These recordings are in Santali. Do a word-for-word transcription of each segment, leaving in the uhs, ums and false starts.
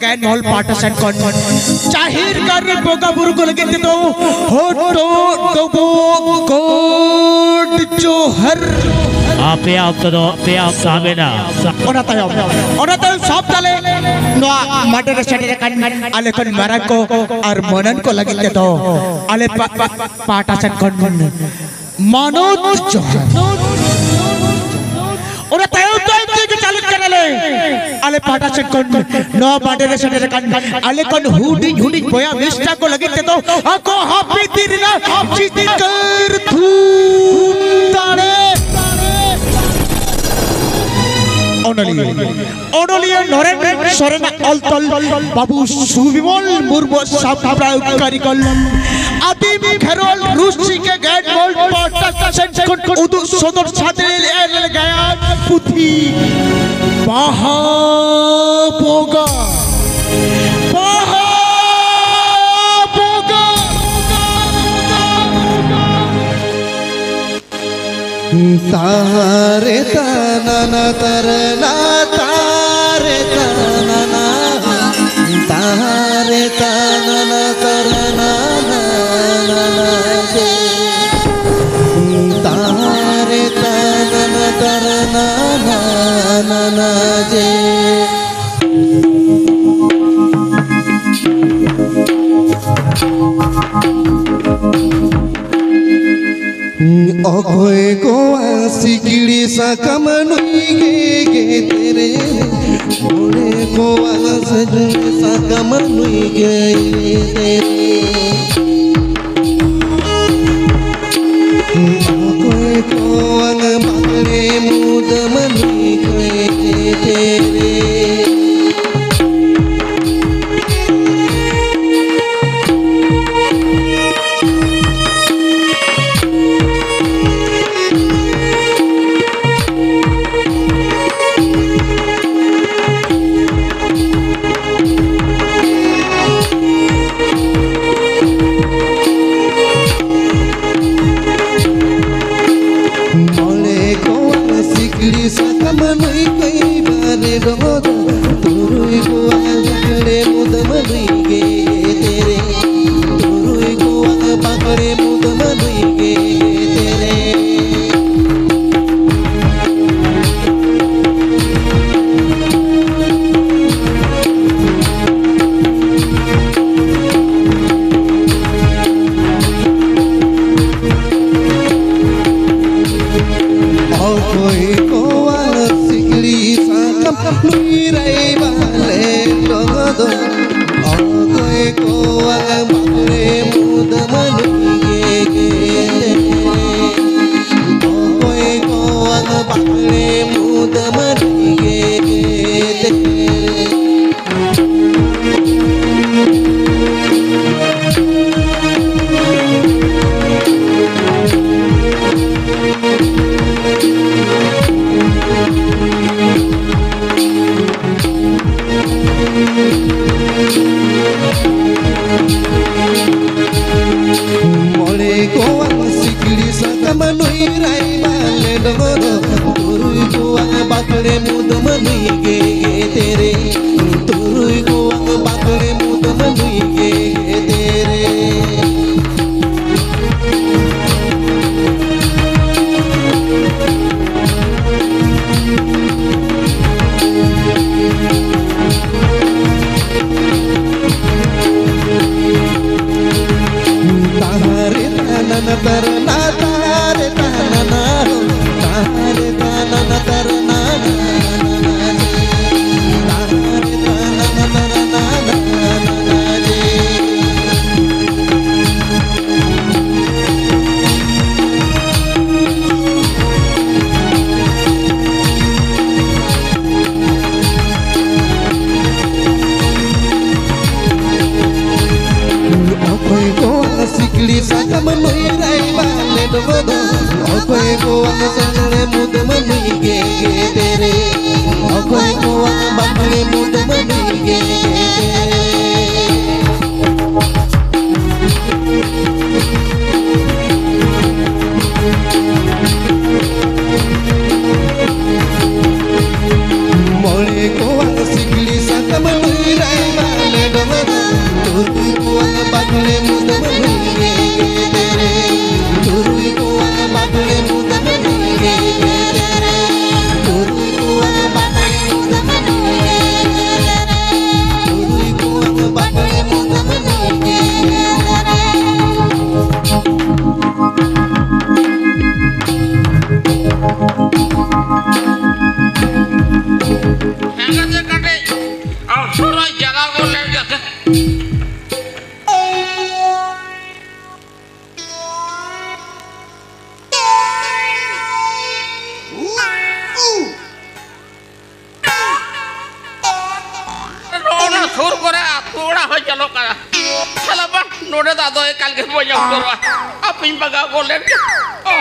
ᱜᱟᱭᱟᱱ ᱢᱚᱦᱚᱞ ᱯᱟᱦᱴᱟ ᱥᱮᱱ ᱠᱷᱚᱱ ᱪᱟᱹᱦᱤᱨ ᱠᱟᱨ ᱨᱮ ᱵᱚᱸᱜᱟ ᱵᱩᱨᱩ ᱠᱚ ᱞᱟᱹᱜᱤᱫ ᱛᱮᱫᱚ ᱦᱚᱴᱚᱜ ᱰᱚᱵᱚᱜ ᱜᱚᱰ ᱡᱚᱦᱟᱨ᱾ ᱟᱯᱮᱭᱟᱜ ᱚᱠᱛᱚ ᱫᱚ ᱟᱯᱮᱭᱟᱜ ᱚᱠᱛᱚ ᱥᱟᱵ ᱮᱱᱟ᱾ ᱚᱱᱟ ᱛᱟᱭᱚᱢ, ᱚᱱᱟ ᱛᱟᱭᱚᱢ ᱥᱟᱵ ᱛᱟᱞᱮ ᱱᱚᱣᱟ ᱢᱟᱰᱮ ᱨᱮ ᱥᱮᱴᱮᱨ ᱟᱠᱟᱱ ᱟᱞᱮ ᱠᱷᱚᱱ ᱢᱟᱨᱟᱝ ᱠᱚ ᱟᱨ ᱢᱟᱹᱱᱟᱱ ᱠᱚ ᱞᱟᱹᱜᱤᱫ ᱛᱮᱫᱚ ᱟᱞᱮ ᱯᱟ-, ᱯᱟ-, ᱯᱟ-, ᱯᱟᱦᱴᱟ ᱥᱮᱱ ᱠᱷᱚᱱ ᱢᱟᱱᱚᱛ ᱡᱚᱦᱟᱨ᱾ ᱚᱱᱟ ᱛᱟᱭᱚᱢ ᱛᱟᱭᱚᱢ ᱛᱮᱜᱮ ᱪᱟᱞᱟᱜ ᱠᱟᱱᱟᱞᱮ᱾ ᱟᱞᱮ ᱯᱟᱦᱴᱟ ᱥᱮᱫ ᱠᱷᱚᱱ ᱱᱚᱣᱟ ᱵᱟᱰᱮ ᱨᱮ ᱥᱮᱴᱮᱨ ᱟᱠᱟᱱ ᱟᱞᱮ ᱠᱷᱚᱱ ᱦᱩᱰᱤᱧ ᱦᱩᱰᱤᱧ ᱵᱚᱭᱦᱟ ᱢᱤᱥᱴᱟ ᱠᱚ ᱞᱟᱹᱜᱤᱫ ᱛᱮᱫᱚ ᱟᱠᱚ ᱦᱟᱹᱯᱤᱫ ᱫᱤᱱ ᱨᱮᱱᱟᱜ ᱡᱤᱛᱠᱟᱹᱨ ᱛᱷᱩᱢ ᱫᱟᱲᱮ᱾ ᱚᱱᱚᱞᱤᱭᱟᱹ, ᱚᱱᱚᱞᱤᱭᱟᱹ ᱱᱚᱨᱮᱱ ᱥᱚᱨᱮᱱᱟᱜ ᱚᱞ ᱛᱚᱞ ᱵᱟᱹᱵᱩ ᱥᱩᱵᱤᱢᱚᱞ ᱢᱩᱨᱢᱩ ᱥᱟᱯᱲᱟᱣ ᱠᱟᱹᱨᱤᱜᱚᱞ ᱟᱹᱫᱤᱢ ᱠᱷᱮᱨᱣᱟᱞ ᱨᱩᱥᱤᱠᱟ ᱜᱟᱭᱟᱱ ᱢᱚᱦᱚᱞ ᱯᱟᱦᱴᱟ ᱥᱮᱱ ᱠᱷᱚᱱ ᱩᱫᱩᱜ ᱥᱚᱫᱚᱨ ᱥᱟᱰᱮ ᱞᱮᱜᱼᱟᱭ ᱜᱟᱭᱟᱱ ᱯᱩᱛᱷᱤ ᱵᱟᱦᱟ ᱵᱚᱸᱜᱟ, ᱵᱟᱦᱟ ᱵᱚᱸᱜᱟ᱾ ᱛᱟᱦᱟᱨᱮ ᱛᱟᱱᱟᱱᱟ ᱛᱟᱨᱟᱱᱟ, ᱛᱟᱦᱟᱨᱮ ᱛᱟᱱᱟᱱᱟ, ᱛᱟᱦᱟᱨᱮ ᱛᱟᱱᱟᱱᱟ ᱛᱟᱨᱟᱱᱟ, ᱱᱟᱱᱟ ᱡᱮ। ᱛᱟᱦᱟᱨᱮ ᱛᱟᱱᱟᱱᱟ ᱛᱟᱨᱟᱱᱟ, ᱱᱟᱱᱟ ᱡᱮ। ᱚᱠᱚᱭ ᱠᱚᱣᱟᱜ ᱥᱤᱠᱲᱤ ᱥᱟᱠᱟᱢ ᱱᱩᱭ ᱜᱮ ᱜᱮᱛᱮᱨᱮ, ᱚᱠᱚᱭ ᱠᱚᱣᱟᱜ ᱥᱤᱠᱲᱤ ᱥᱟᱠᱟᱢ ᱱᱩᱭ ᱜᱮ ᱜᱮᱛᱮᱨᱮ, ᱚᱠᱚᱭ ᱠᱚᱣᱟᱜ ᱵᱟᱠᱲᱮ ᱢᱩᱫᱟᱹᱢ ᱱᱩᱭ ᱜᱮ ᱜᱮᱛᱮᱨᱮ᱾ ᱱᱩᱭ ᱜᱮ ᱛᱮᱨᱮ, ᱛᱩᱨᱩᱭ ᱠᱚᱣᱟᱜ ᱵᱟᱠᱲᱮ ᱢᱩᱫᱟᱹᱢ ᱱᱩᱭ ᱜᱮ ᱛᱮᱨᱮ᱾ ᱛᱟᱦᱟᱨᱮ ᱛᱟᱱᱟᱱᱟ ᱛᱟᱨᱟᱱᱟ, ᱛᱟᱦᱟᱨᱮ ᱛᱟᱱᱟᱱᱟ, ᱛᱟᱦᱟᱨᱮ ᱛᱟᱱᱟᱱᱟ ᱛᱟᱨᱟᱱᱟ, ᱛᱟᱦᱟᱨᱮ ᱛᱟᱱᱟᱱᱟ ᱛᱟᱨᱟᱱᱟ᱾ ᱚᱠᱚᱭ ᱠᱚᱣᱟᱜ ᱥᱤᱠᱲᱤ ᱥᱟᱠᱟᱢ ᱱᱩᱭ ᱨᱟᱭᱵᱟᱨ ᱞᱮᱰᱚ ᱫᱚ? ᱚᱠᱚᱭ ᱠᱚᱣᱟᱜ ᱥᱟᱱᱟᱲᱮ ᱢᱩᱫᱟᱹᱢ ᱱᱩᱭ ᱜᱮ ᱜᱮᱫᱮᱨᱮ? ᱚᱠᱚᱭ ᱠᱚᱣᱟᱜ ᱵᱟᱠᱲᱮ ᱢᱩᱫᱟᱹᱢ ᱱᱩᱭ ᱜᱮ ᱜᱮᱫᱮᱨᱮ? ᱢᱚᱬᱮ ᱠᱚᱣᱟᱜ ᱥᱤᱠᱲᱤ ᱥᱟᱠᱟᱢ ᱱᱩᱭ ᱨᱟᱭᱵᱟᱨ ᱞᱮᱰᱚᱢ ᱫᱚ, ᱛᱩᱨᱩᱭ ᱠᱚᱣᱟᱜ ᱵᱟᱠᱲᱮ ᱢᱩᱫᱟᱹᱢ ᱱᱩᱭ ᱜᱮ ᱜᱮᱫᱮᱨᱮ᱾ ᱛᱩᱨᱩᱭ ᱠᱚᱣᱟᱜ ᱵᱟᱠᱲᱮ ᱢᱩᱫᱟᱹᱢ ᱱᱩᱭ ᱜᱮ ᱜᱮᱫᱮᱨᱮ᱾ ᱛᱩᱨᱩᱭ ᱠᱚᱣᱟᱜ ᱵᱟᱠᱲᱮ ᱢᱩᱫᱟᱹᱢ ᱱᱩᱭ ᱜᱮ ᱜᱮᱫᱮᱨᱮ᱾ ᱛᱩᱨᱩᱭ ᱠᱚᱣᱟᱜ ᱵᱟᱠᱲᱮ ᱢᱩᱫᱟᱹᱢ ᱱᱩᱭ ᱜᱮ ᱜᱮᱫᱮᱨᱮ᱾ ᱦᱮᱸ, ᱠᱟᱹᱴᱤᱡ ᱟᱢ ᱥᱩᱨ ᱨᱮ ᱪᱟᱞᱟᱣ ᱜᱚᱫ ᱞᱮᱱ ᱜᱮᱥᱮ᱾ ᱱᱚᱜᱼᱚ ᱱᱟ ᱥᱩᱨ ᱠᱚᱨᱮ ᱟᱹᱛᱩ ᱚᱲᱟᱜ ᱦᱚᱸ ᱧᱮᱞᱚᱜ ᱠᱟᱱᱟ᱾ ᱥᱟᱞᱟ ᱵᱟ, ᱱᱚᱰᱮ ᱫᱚ ᱟᱫᱚ ᱮᱠᱟᱞ ᱜᱮ ᱵᱟᱹᱧ ᱵᱚᱛᱚᱨᱚᱜᱼᱟ᱾ ᱦᱟᱯᱮᱧ ᱵᱟᱜᱟᱣ ᱜᱚᱫ ᱞᱮᱱ ᱜᱮ᱾ ᱚ᱾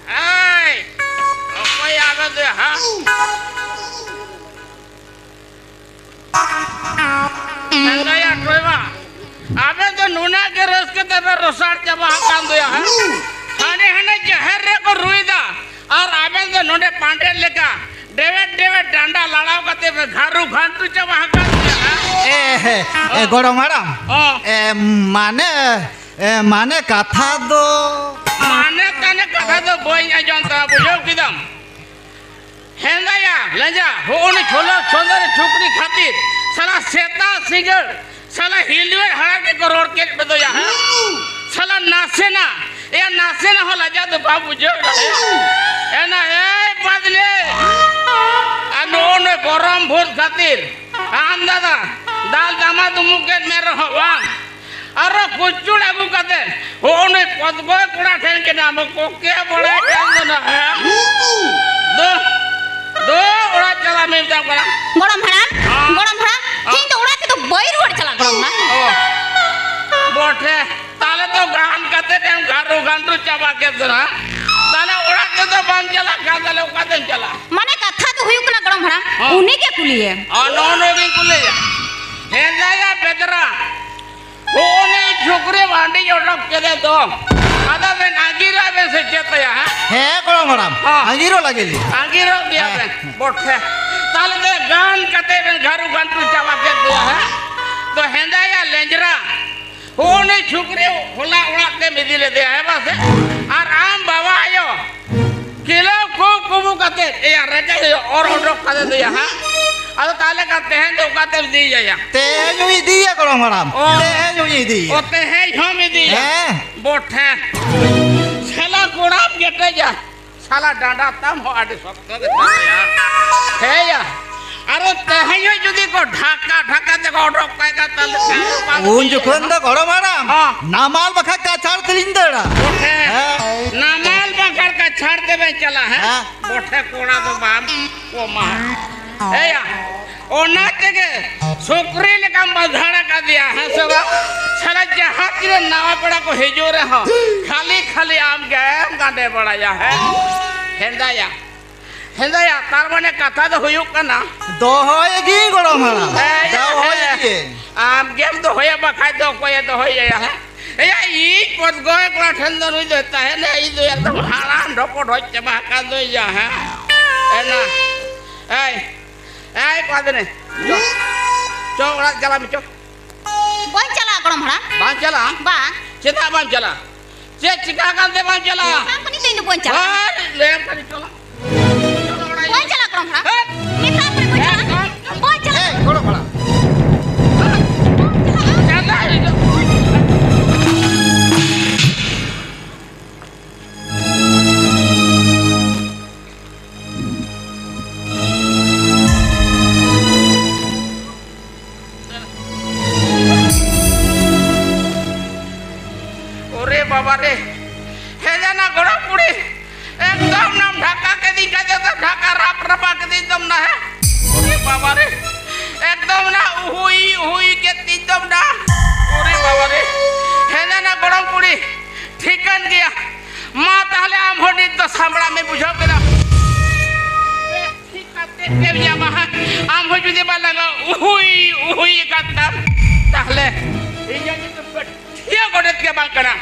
ᱮᱭ, ᱚᱠᱚᱭ ᱟᱵᱮᱱ ᱫᱚ, ᱦᱟ? ᱟᱵᱮᱱ ᱫᱚ ᱱᱩᱱᱟᱹᱜ ᱜᱮ ᱨᱟᱹᱥᱠᱟᱹ ᱛᱮᱵᱮᱱ ᱨᱚᱥᱟᱲ ᱪᱟᱵᱟ ᱟᱠᱟᱱ ᱫᱚᱭᱟ, ᱦᱮᱸ? ᱦᱟᱱᱮ ᱦᱟᱱᱮ ᱡᱟᱦᱮᱨ ᱨᱮᱠᱚ ᱨᱩᱭᱫᱟ, ᱟᱨ ᱟᱵᱮᱱ ᱫᱚ ᱱᱚᱰᱮ ᱯᱟᱸᱰᱮ ᱞᱮᱠᱟ ᱰᱮᱣᱮᱫ ᱰᱮᱣᱮᱫ ᱰᱟᱸᱰᱟ ᱞᱟᱲᱟᱣ ᱠᱟᱛᱮ ᱵᱮᱱ ᱜᱷᱟᱨᱩ ᱜᱷᱟᱱᱴᱩ ᱪᱟᱵᱟ ᱟᱠᱟᱱ ᱫᱚᱭᱟ, ᱦᱮᱸ? ᱮ, ᱮ, ᱜᱚᱲᱚᱢ ᱦᱟᱲᱟᱢ, ᱦᱚᱸ᱾ ᱮ, ᱢᱟᱱᱮ, ᱮ, ᱢᱟᱱᱮ ᱠᱟᱛᱷᱟ ᱫᱚ ᱢᱟᱱᱮ ᱛᱟᱱᱮ ᱠᱟᱛᱷᱟ ᱫᱚ ᱵᱟᱹᱧ ᱟᱸᱡᱚᱢ ᱛᱟᱢᱟ, ᱵᱩᱡᱷᱟᱹᱣ ᱠᱮᱫᱟᱢ? ᱦᱮᱸᱫᱟᱭᱟ, ᱞᱮᱸᱡᱟ, ᱦᱚᱸᱜᱼᱚ ᱱᱩᱭ ᱪᱷᱚᱞᱚ ᱪᱷᱚᱸᱫᱚᱨ ᱪᱷᱩᱠᱨᱤ ᱠᱷᱟᱹᱛᱤᱨ ᱥᱟᱞᱟ ᱥᱮᱛᱟᱜ ᱥᱤᱸᱜᱟᱹᱲ ᱥᱟᱞᱟ ᱦᱤᱞᱣᱟᱹ ᱦᱟᱲᱟᱢ ᱜᱮᱠᱚ ᱨᱚᱲ ᱠᱮᱫ ᱯᱮ ᱫᱚᱭᱟ, ᱦᱮᱸ? ᱥᱟᱞᱟ ᱱᱟᱥᱮᱱᱟᱜ, ᱮᱭᱟ ᱱᱟᱥᱮᱱᱟᱜ ᱦᱚᱸ ᱞᱟᱡᱟ ᱫᱚ ᱵᱟᱢ ᱵᱩᱡᱷᱟᱹᱣ ᱫᱟ, ᱦᱮᱸ? ᱮᱱᱟ, ᱮᱭ ᱵᱟᱫᱞᱮ, ᱟᱨ ᱱᱚᱜᱼᱚ ᱱᱩᱭ ᱵᱚᱨᱚᱢ ᱵᱷᱩᱛ ᱠᱷᱟᱹᱛᱤᱨ ᱟᱢ ᱫᱟᱫᱟ ᱫᱟᱞ ᱫᱟᱢᱟ ᱫᱩᱢᱩ ᱠᱮᱫ ᱢᱮ ᱨᱮᱦᱚᱸ ᱵᱟᱝ, ᱟᱨᱚ ᱠᱩᱪᱩᱲ ᱟᱹᱜᱩ ᱠᱟᱛᱮ ᱦᱚᱸᱜᱼᱚ ᱱᱩᱭ ᱯᱚᱫᱽᱜᱚᱭ ᱠᱚᱲᱟ ᱴᱷᱮᱱ ᱜᱮ ᱱᱟᱢ ᱠᱚ ᱠᱮ ᱵᱟᱲᱟᱭ ᱠᱟᱱ ᱫᱚ ᱱᱟᱦᱟᱜ᱾ ᱫᱚ, ᱫᱚ ᱚᱲᱟᱜ ᱪᱟᱞᱟᱜ ᱢᱮ ᱢᱮᱛᱟᱢ ᱠᱟᱱᱟ᱾ ᱜᱚᱲᱚᱢ ᱦᱟᱲᱟᱢ, ᱦᱮᱸ? ᱜᱚᱲᱚᱢ ᱦᱟᱲᱟᱢ, ᱦᱮᱸ? ᱤᱧ ᱫᱚ ᱚᱲᱟᱜ ᱛᱮᱫᱚ ᱵᱟᱹᱧ ᱨᱩᱣᱟᱹᱲ ᱪᱟᱞᱟᱜ ᱜᱚᱲᱚᱢ ᱦᱟᱲᱟᱢ᱾ ᱚ, ᱵᱚᱴᱷᱮ, ᱛᱟᱦᱞᱮ ᱛᱚ ᱜᱟᱱ ᱠᱟᱛᱮ ᱮᱢ ᱜᱟᱱᱰᱩ ᱜᱟᱱᱰᱩ ᱪᱟᱵᱟ ᱠᱮᱫ ᱫᱚ ᱱᱟᱦᱟᱜ᱾ ᱛᱟᱦᱞᱮ ᱚᱲᱟᱜ ᱛᱮᱫᱚ ᱵᱟᱢ ᱪᱟᱞᱟᱜ ᱠᱷᱟᱱ ᱛᱟᱦᱞᱮ ᱚᱠᱟᱛᱮᱢ ᱪᱟᱞᱟᱜᱼᱟ? ᱢᱟᱱᱮ ᱠᱟᱛᱷᱟ ᱫᱚ ᱦᱩᱭᱩᱜ ᱠᱟᱱᱟ ᱜᱚᱲᱚᱢ ᱦᱟᱲᱟᱢ, ᱦᱮᱸ᱾ ᱩᱱᱤ ᱜᱮ ᱠᱩᱞᱤᱭᱮᱢ᱾ ᱟᱨ ᱱᱚᱜᱼᱚ ᱱᱩᱭ ᱜᱮᱧ ᱠᱩᱞᱤᱭᱟ᱾ ᱦᱮᱸᱫᱟᱭᱟ ᱵᱮᱫᱨᱟ, ᱦᱚᱸᱜᱼᱚ ᱱᱩᱭ ᱪᱷᱩᱠᱨᱤ ᱵᱷᱟᱹᱰᱤ ᱚᱰᱚᱠ ᱠᱮᱫᱮ ᱫᱚ, ᱟᱫᱚ ᱵᱮᱱ ᱟᱸᱜᱤᱨᱟ ᱵᱮᱱ ᱥᱮ ᱪᱮᱫ ᱛᱟᱭᱟ, ᱦᱮᱸ? ᱦᱮᱸ, ᱜᱚᱲᱚᱢ ᱦᱟᱲᱟᱢ, ᱦᱚᱸ᱾ ᱟᱸᱜᱤᱨᱚᱜ ᱞᱟᱹᱜᱤᱫ ᱞᱤᱧ᱾ ᱟᱸᱜᱤᱨᱚᱜ ᱜᱮᱭᱟ ᱦᱮᱸ᱾ ᱵᱮᱱ, ᱵᱚᱴᱷᱮ᱾ ᱛᱟᱦᱞᱮ ᱫᱚ ᱜᱟᱱ ᱠᱟᱛᱮ ᱵᱮᱱ ᱜᱷᱟᱨᱩ ᱜᱷᱟᱱᱴᱩ ᱪᱟᱵᱟ ᱠᱮᱫ ᱫᱚᱭᱟ, ᱦᱮᱸ? ᱛᱚ ᱦᱮᱸᱫᱟᱭᱟ ᱞᱮᱸᱡᱽᱨᱟ, ᱦᱚᱸᱜᱼᱚ ᱱᱩᱭ ᱪᱷᱩᱠᱨᱤ ᱦᱚᱞᱟ ᱚᱲᱟᱜ ᱛᱮᱢ ᱤᱫᱤ ᱞᱮᱫᱮᱭᱟ, ᱦᱮᱸ ᱵᱟᱝ ᱥᱮ? ᱟᱨ ᱟᱢ ᱵᱟᱵᱟ ᱟᱭᱳ, ᱠᱤᱞᱳ ᱠᱚ ᱠᱩᱵᱩ ᱠᱟᱛᱮ, ᱮᱭᱟ ᱨᱟᱡᱟ ᱦᱩᱭᱩᱜ ᱚᱨ ᱚᱰᱚᱠ ᱠᱟᱛᱮ ᱫᱚᱭᱟ, ᱦᱮᱸ? ᱟᱫᱚ ᱛᱟᱦᱞᱮ ᱠᱷᱟᱱ ᱛᱮᱦᱮᱧ ᱫᱚ ᱚᱠᱟᱛᱮᱢ ᱤᱫᱤᱭᱮᱭᱟ? ᱛᱮᱦᱮᱧ ᱦᱚᱸ ᱤᱫᱤᱭᱮᱭᱟ ᱜᱚᱲᱚᱢ ᱦᱟᱲᱟᱢ, ᱚ᱾ ᱛᱮᱦᱮᱧ ᱦᱚᱸ ᱤᱫᱤᱭᱮᱭᱟ᱾ ᱚ, ᱛᱮᱦᱮᱧ ᱦᱚᱸᱢ ᱤᱫᱤᱭᱮᱭᱟ? ᱦᱮᱸ᱾ ᱵᱚᱴᱷᱮ᱾ ᱥᱟᱞᱟ ᱠᱚᱲᱟᱢ ᱠᱮᱴᱮᱡᱟ, ᱥᱟᱞᱟ ᱰᱟᱸᱰᱟ ᱛᱟᱢ ᱦᱚᱸ ᱟᱹᱰᱤ ᱥᱚᱠᱛᱚ ᱜᱮ ᱛᱟᱢᱟᱭᱟ᱾ ᱦᱮᱸᱭᱟ, ᱟᱨᱚ ᱛᱮᱦᱮᱧ ᱦᱚᱸ ᱡᱩᱫᱤ ᱠᱚ ᱰᱷᱟᱠᱟ ᱰᱷᱟᱠᱟ ᱛᱮᱠᱚ ᱚᱰᱚᱠ ᱠᱟᱭ ᱠᱷᱟᱱ ᱛᱟᱦᱞᱮ ᱠᱷᱟᱱ ᱫᱚ ᱵᱟᱝ ᱩᱱ ᱤᱫᱤᱭᱮᱭᱟ᱾ ᱡᱚᱠᱷᱚᱱ ᱫᱚ ᱜᱚᱲᱚᱢ ᱦᱟᱲᱟᱢ, ᱦᱚᱸ᱾ ᱱᱟᱢᱟᱞ ᱵᱟᱠᱷᱟ ᱠᱟᱪᱷᱟᱲ ᱛᱮᱞᱤᱧ ᱫᱟᱹᱲᱟ᱾ ᱵᱚᱴᱷᱮ᱾ ᱦᱮᱸ᱾ ᱱᱟᱢᱟᱞ ᱵᱟᱠᱷᱟᱲ ᱠᱟᱪᱷᱟᱲ ᱛᱮᱵᱮᱱ ᱪᱟᱞᱟᱜᱼᱟ, ᱦᱮᱸ? ᱦᱮᱸ᱾ ᱵᱚᱴᱷᱮ ᱠᱚᱲᱟ ᱫᱚ ᱵᱟᱢ ᱠᱚᱢᱟ᱾ ᱮᱭᱟ, ᱚᱱᱟ ᱛᱮᱜᱮ ᱥᱩᱠᱨᱤ ᱞᱮᱠᱟᱢ ᱵᱟᱸᱫᱷᱟᱲ ᱟᱠᱟᱫᱮᱭᱟ, ᱦᱮᱸ ᱥᱮ ᱵᱟᱝ? ᱥᱟᱞᱟ ᱡᱟᱦᱟᱸ ᱛᱤᱱᱟᱹᱜ ᱱᱟᱣᱟ ᱯᱮᱲᱟ ᱠᱚ ᱦᱤᱡᱩᱜ ᱨᱮᱦᱚᱸ ᱠᱷᱟᱹᱞᱤ ᱠᱷᱟᱹᱞᱤ ᱟᱢ ᱜᱮᱢ ᱜᱟᱸᱰᱮ ᱵᱟᱲᱟᱭᱟ, ᱦᱮᱸ? ᱦᱮᱸᱫᱟᱭᱟ᱾ ᱦᱮᱸᱫᱟᱭᱟ, ᱛᱟᱨ ᱢᱟᱱᱮ ᱠᱟᱛᱷᱟ ᱫᱚ ᱦᱩᱭᱩᱜ ᱠᱟᱱᱟ᱾ ᱫᱚᱦᱚᱭ ᱜᱤᱧ ᱜᱚᱲᱚᱢ ᱦᱟᱲᱟᱢ, ᱮᱭ, ᱫᱚᱦᱚᱭ ᱮᱭ, ᱜᱤᱧ᱾ ᱟᱢ ᱜᱮᱢ ᱫᱚᱦᱚᱭᱟ, ᱵᱟᱠᱷᱟᱡ ᱫᱚ ᱚᱠᱚᱭᱮ ᱫᱚᱦᱚᱭᱮᱭᱟ? ᱦᱮᱸ? ᱮᱭᱟ, ᱤᱧ ᱯᱚᱫᱽᱜᱚᱭ ᱠᱚᱲᱟ ᱴᱷᱮᱱ ᱫᱚ ᱱᱩᱭ ᱫᱚᱭ ᱛᱟᱦᱮᱱᱟ, ᱤᱧ ᱫᱚ ᱮᱠᱫᱚᱢ ᱦᱟᱲᱟᱢ ᱰᱷᱚᱠᱚᱰ ᱦᱚᱡ ᱪᱟᱵᱟ ᱟᱠᱟᱱ ᱫᱚᱧ ᱭᱟ, ᱦᱮᱸ? ᱮᱱᱟ, ᱮᱭ, ᱮᱭ, ᱠᱚᱲᱟ ᱫᱮᱱᱮ, ᱪᱚ, ᱪᱚ, ᱚᱲᱟᱜ ᱪᱟᱞᱟᱜ ᱢᱮ, ᱪᱚ᱾ ᱵᱟᱹᱧ ᱪᱟᱞᱟᱜᱼᱟ, ᱜᱚᱲᱚᱢ ᱦᱟᱲᱟᱢ᱾ ᱵᱟᱝ ᱪᱟᱞᱟᱜᱼᱟ? ᱵᱟᱝ᱾ ᱪᱮᱫᱟᱜ ᱵᱟᱢ ᱪᱟᱞᱟᱜᱼᱟ? ᱪᱮᱫ ᱪᱤᱠᱟ ᱟᱠᱟᱱ ᱛᱮ ᱵᱟᱢ ᱪᱟᱞᱟᱜᱼᱟ? ᱵᱟᱝ, ᱠᱟᱹᱱᱟᱹᱧ ᱛᱚ, ᱤᱧ ᱫᱚ ᱵᱟᱹᱧ ᱪᱟᱞᱟᱜᱼᱟ᱾ ᱦᱳᱭ, ᱞᱟᱹᱭᱟᱢ ᱠᱟᱹᱱᱟᱹᱧ, ᱪᱟᱞᱟᱜ᱾ ᱵᱟᱹᱧ ᱪᱟᱞᱟᱜᱼᱟ, ᱜᱚᱲᱚᱢ ᱦᱟᱲᱟᱢ᱾ ᱦᱮᱸ? ᱢᱮᱛᱟᱜ ᱢᱮ, ᱵᱟᱹᱧ ᱪᱟᱞᱟᱜᱼᱟ᱾ ᱦᱮᱸ? ᱵᱟᱹᱧ ᱪᱟᱞᱟᱜᱼᱟ᱾ ᱮᱭ, ᱜᱚᱲᱚᱢ ᱦᱟᱲᱟᱢ᱾ ᱵᱟᱹᱧ ᱪᱟᱞᱟᱜᱼᱟ᱾ ᱪᱟᱞᱟᱜ ᱤᱧ ᱫᱚ᱾ ᱚᱨᱮ ᱵᱟᱵᱟ ᱨᱮ, ᱦᱮᱡ ᱮᱱᱟ ᱜᱚᱲᱚᱢ ᱠᱩᱲᱤ, ᱮᱠᱫᱚᱢ ᱱᱟᱢ ᱰᱷᱟᱠᱟ ᱠᱮᱫᱤᱧ ᱠᱷᱟᱡ ᱫᱚ ᱰᱷᱟᱠᱟ ᱨᱟᱯ ᱨᱟᱯᱟ ᱠᱮᱫᱤᱧ ᱫᱚᱢ ᱱᱟ, ᱦᱮᱸ? ᱚᱨᱮ ᱵᱟᱵᱟ ᱨᱮ, ᱮᱠᱫᱚᱢ ᱱᱟ ᱩᱦᱩᱭ ᱩᱦᱩᱭ ᱠᱮᱫᱤᱧ ᱫᱚᱢ ᱱᱟ᱾ ᱚᱨᱮ ᱵᱟᱵᱟ ᱨᱮ, ᱦᱮᱡ ᱮᱱᱟ ᱜᱚᱲᱚᱢ ᱠᱩᱲᱤ, ᱴᱷᱤᱠᱟᱹᱱ ᱜᱮᱭᱟ᱾ ᱢᱟ ᱛᱟᱦᱞᱮ ᱟᱢ ᱦᱚᱸ ᱱᱤᱛ ᱫᱚ ᱥᱟᱢᱵᱲᱟᱜ ᱢᱮ, ᱵᱩᱡᱷᱟᱹᱣ ᱠᱮᱫᱟᱢ? ᱴᱷᱤᱠ ᱠᱟᱛᱮ ᱜᱮᱢ ᱧᱟᱢᱟ ᱦᱟᱸᱜ᱾ ᱟᱢ ᱦᱚᱸ ᱡᱩᱫᱤ ᱵᱟ ᱞᱟᱸᱜᱟ ᱩᱦᱩᱭ ᱩᱦᱩᱭ ᱟᱠᱟᱫ ᱛᱟᱢ, ᱛᱟᱦᱞᱮ ᱤᱧᱟᱹᱜ ᱧᱩᱛᱩᱢ ᱯᱟᱹᱴᱷᱤᱭᱟᱹ ᱜᱚᱰᱮᱛ ᱜᱮ ᱵᱟᱝ ᱠᱟᱱᱟ᱾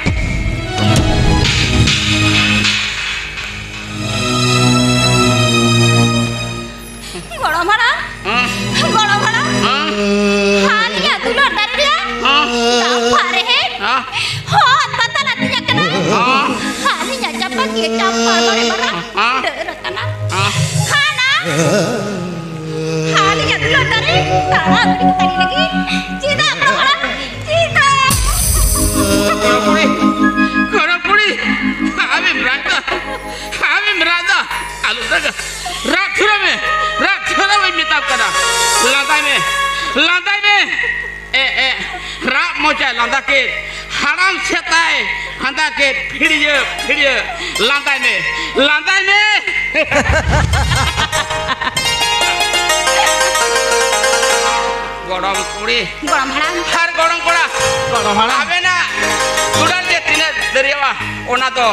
ᱜᱚᱲᱚᱢ ᱦᱟᱲᱟᱢ, ᱦᱮᱸ? ᱜᱚᱲᱚᱢ ᱦᱟᱲᱟᱢ, ᱦᱮᱸ? ᱟᱹᱞᱤᱧᱟᱜ ᱫᱩᱞᱟᱹᱲ ᱫᱟᱨᱮ ᱨᱮᱭᱟᱜ ᱦᱮᱸ? ᱫᱟᱯᱷᱟ ᱨᱮᱦᱮᱫ ᱦᱮᱸ? ᱦᱚᱛ ᱯᱟᱛᱟᱞ ᱟᱹᱛᱤᱧ ᱟᱠᱟᱱᱟ᱾ ᱦᱮᱸ? ᱟᱹᱞᱤᱧᱟᱜ ᱪᱟᱯᱟ ᱠᱤᱭᱟᱹ ᱪᱟᱯᱟ ᱫᱟᱨᱮ ᱢᱟᱨᱟᱝ ᱦᱮᱸ? ᱰᱟᱹᱨ ᱟᱠᱟᱱᱟ᱾ ᱦᱮᱸ? ᱦᱟᱱᱟ ᱟᱹᱞᱤᱧᱟᱜ ᱫᱩᱞᱟᱹᱲ ᱫᱟᱨᱮ ᱛᱟᱲᱟᱣ ᱜᱤᱰᱤ ᱠᱟᱛᱟ ᱞᱤᱧ ᱞᱟᱹᱜᱤᱫ᱾ ᱪᱮᱫᱟᱜ ᱜᱚᱲᱚᱢ ᱦᱟᱲᱟᱢ? ᱪᱮᱫᱟᱜ? ᱜᱚᱲᱚᱢ ᱠᱩᱲᱤ, ᱜᱚᱲᱚᱢ ᱠᱩᱲᱤ, ᱟᱢᱮᱢ ᱨᱟᱜ ᱫᱟ, ᱟᱢᱮᱢ ᱨᱟᱜ ᱫᱟ, ᱟᱞᱚᱢ ᱨᱟᱜᱟ᱾ ᱨᱟᱜ ᱛᱷᱤᱨᱚᱜ ᱢᱮ, ᱨᱟᱜ ᱛᱷᱤᱨᱚᱜ ᱢᱮᱧ ᱢᱮᱛᱟᱢ ᱠᱟᱱᱟ᱾ ᱞᱟᱸᱫᱟᱭ ᱢᱮ, ᱞᱟᱸᱫᱟᱭ ᱢᱮ᱾ ᱮ, ᱮ, ᱨᱟᱜ ᱢᱚᱪᱟᱭ ᱞᱟᱸᱫᱟ ᱠᱮᱫ, ᱦᱟᱲᱟᱢ ᱥᱮᱛᱟᱭ ᱞᱟᱸᱫᱟ ᱠᱮᱫ, ᱯᱷᱤᱲᱭᱟᱹ, ᱯᱷᱤᱲᱭᱟᱹ, ᱞᱟᱸᱫᱟᱭ ᱢᱮ, ᱞᱟᱸᱫᱟᱭ ᱢᱮ᱾ ᱜᱚᱲᱚᱢ ᱠᱩᱲᱤ ᱜᱚᱲᱚᱢ ᱦᱟᱲᱟᱢ᱾ ᱟᱨ ᱜᱚᱲᱚᱢ ᱠᱚᱲᱟ, ᱜᱚᱲᱚᱢ ᱦᱟᱲᱟᱢ᱾ ᱟᱵᱮᱱᱟᱜ ᱫᱩᱞᱟᱹᱲ ᱡᱮ ᱛᱤᱱᱟᱹᱜ ᱫᱟᱹᱨᱭᱟᱹᱣᱟ, ᱚᱱᱟ ᱫᱚ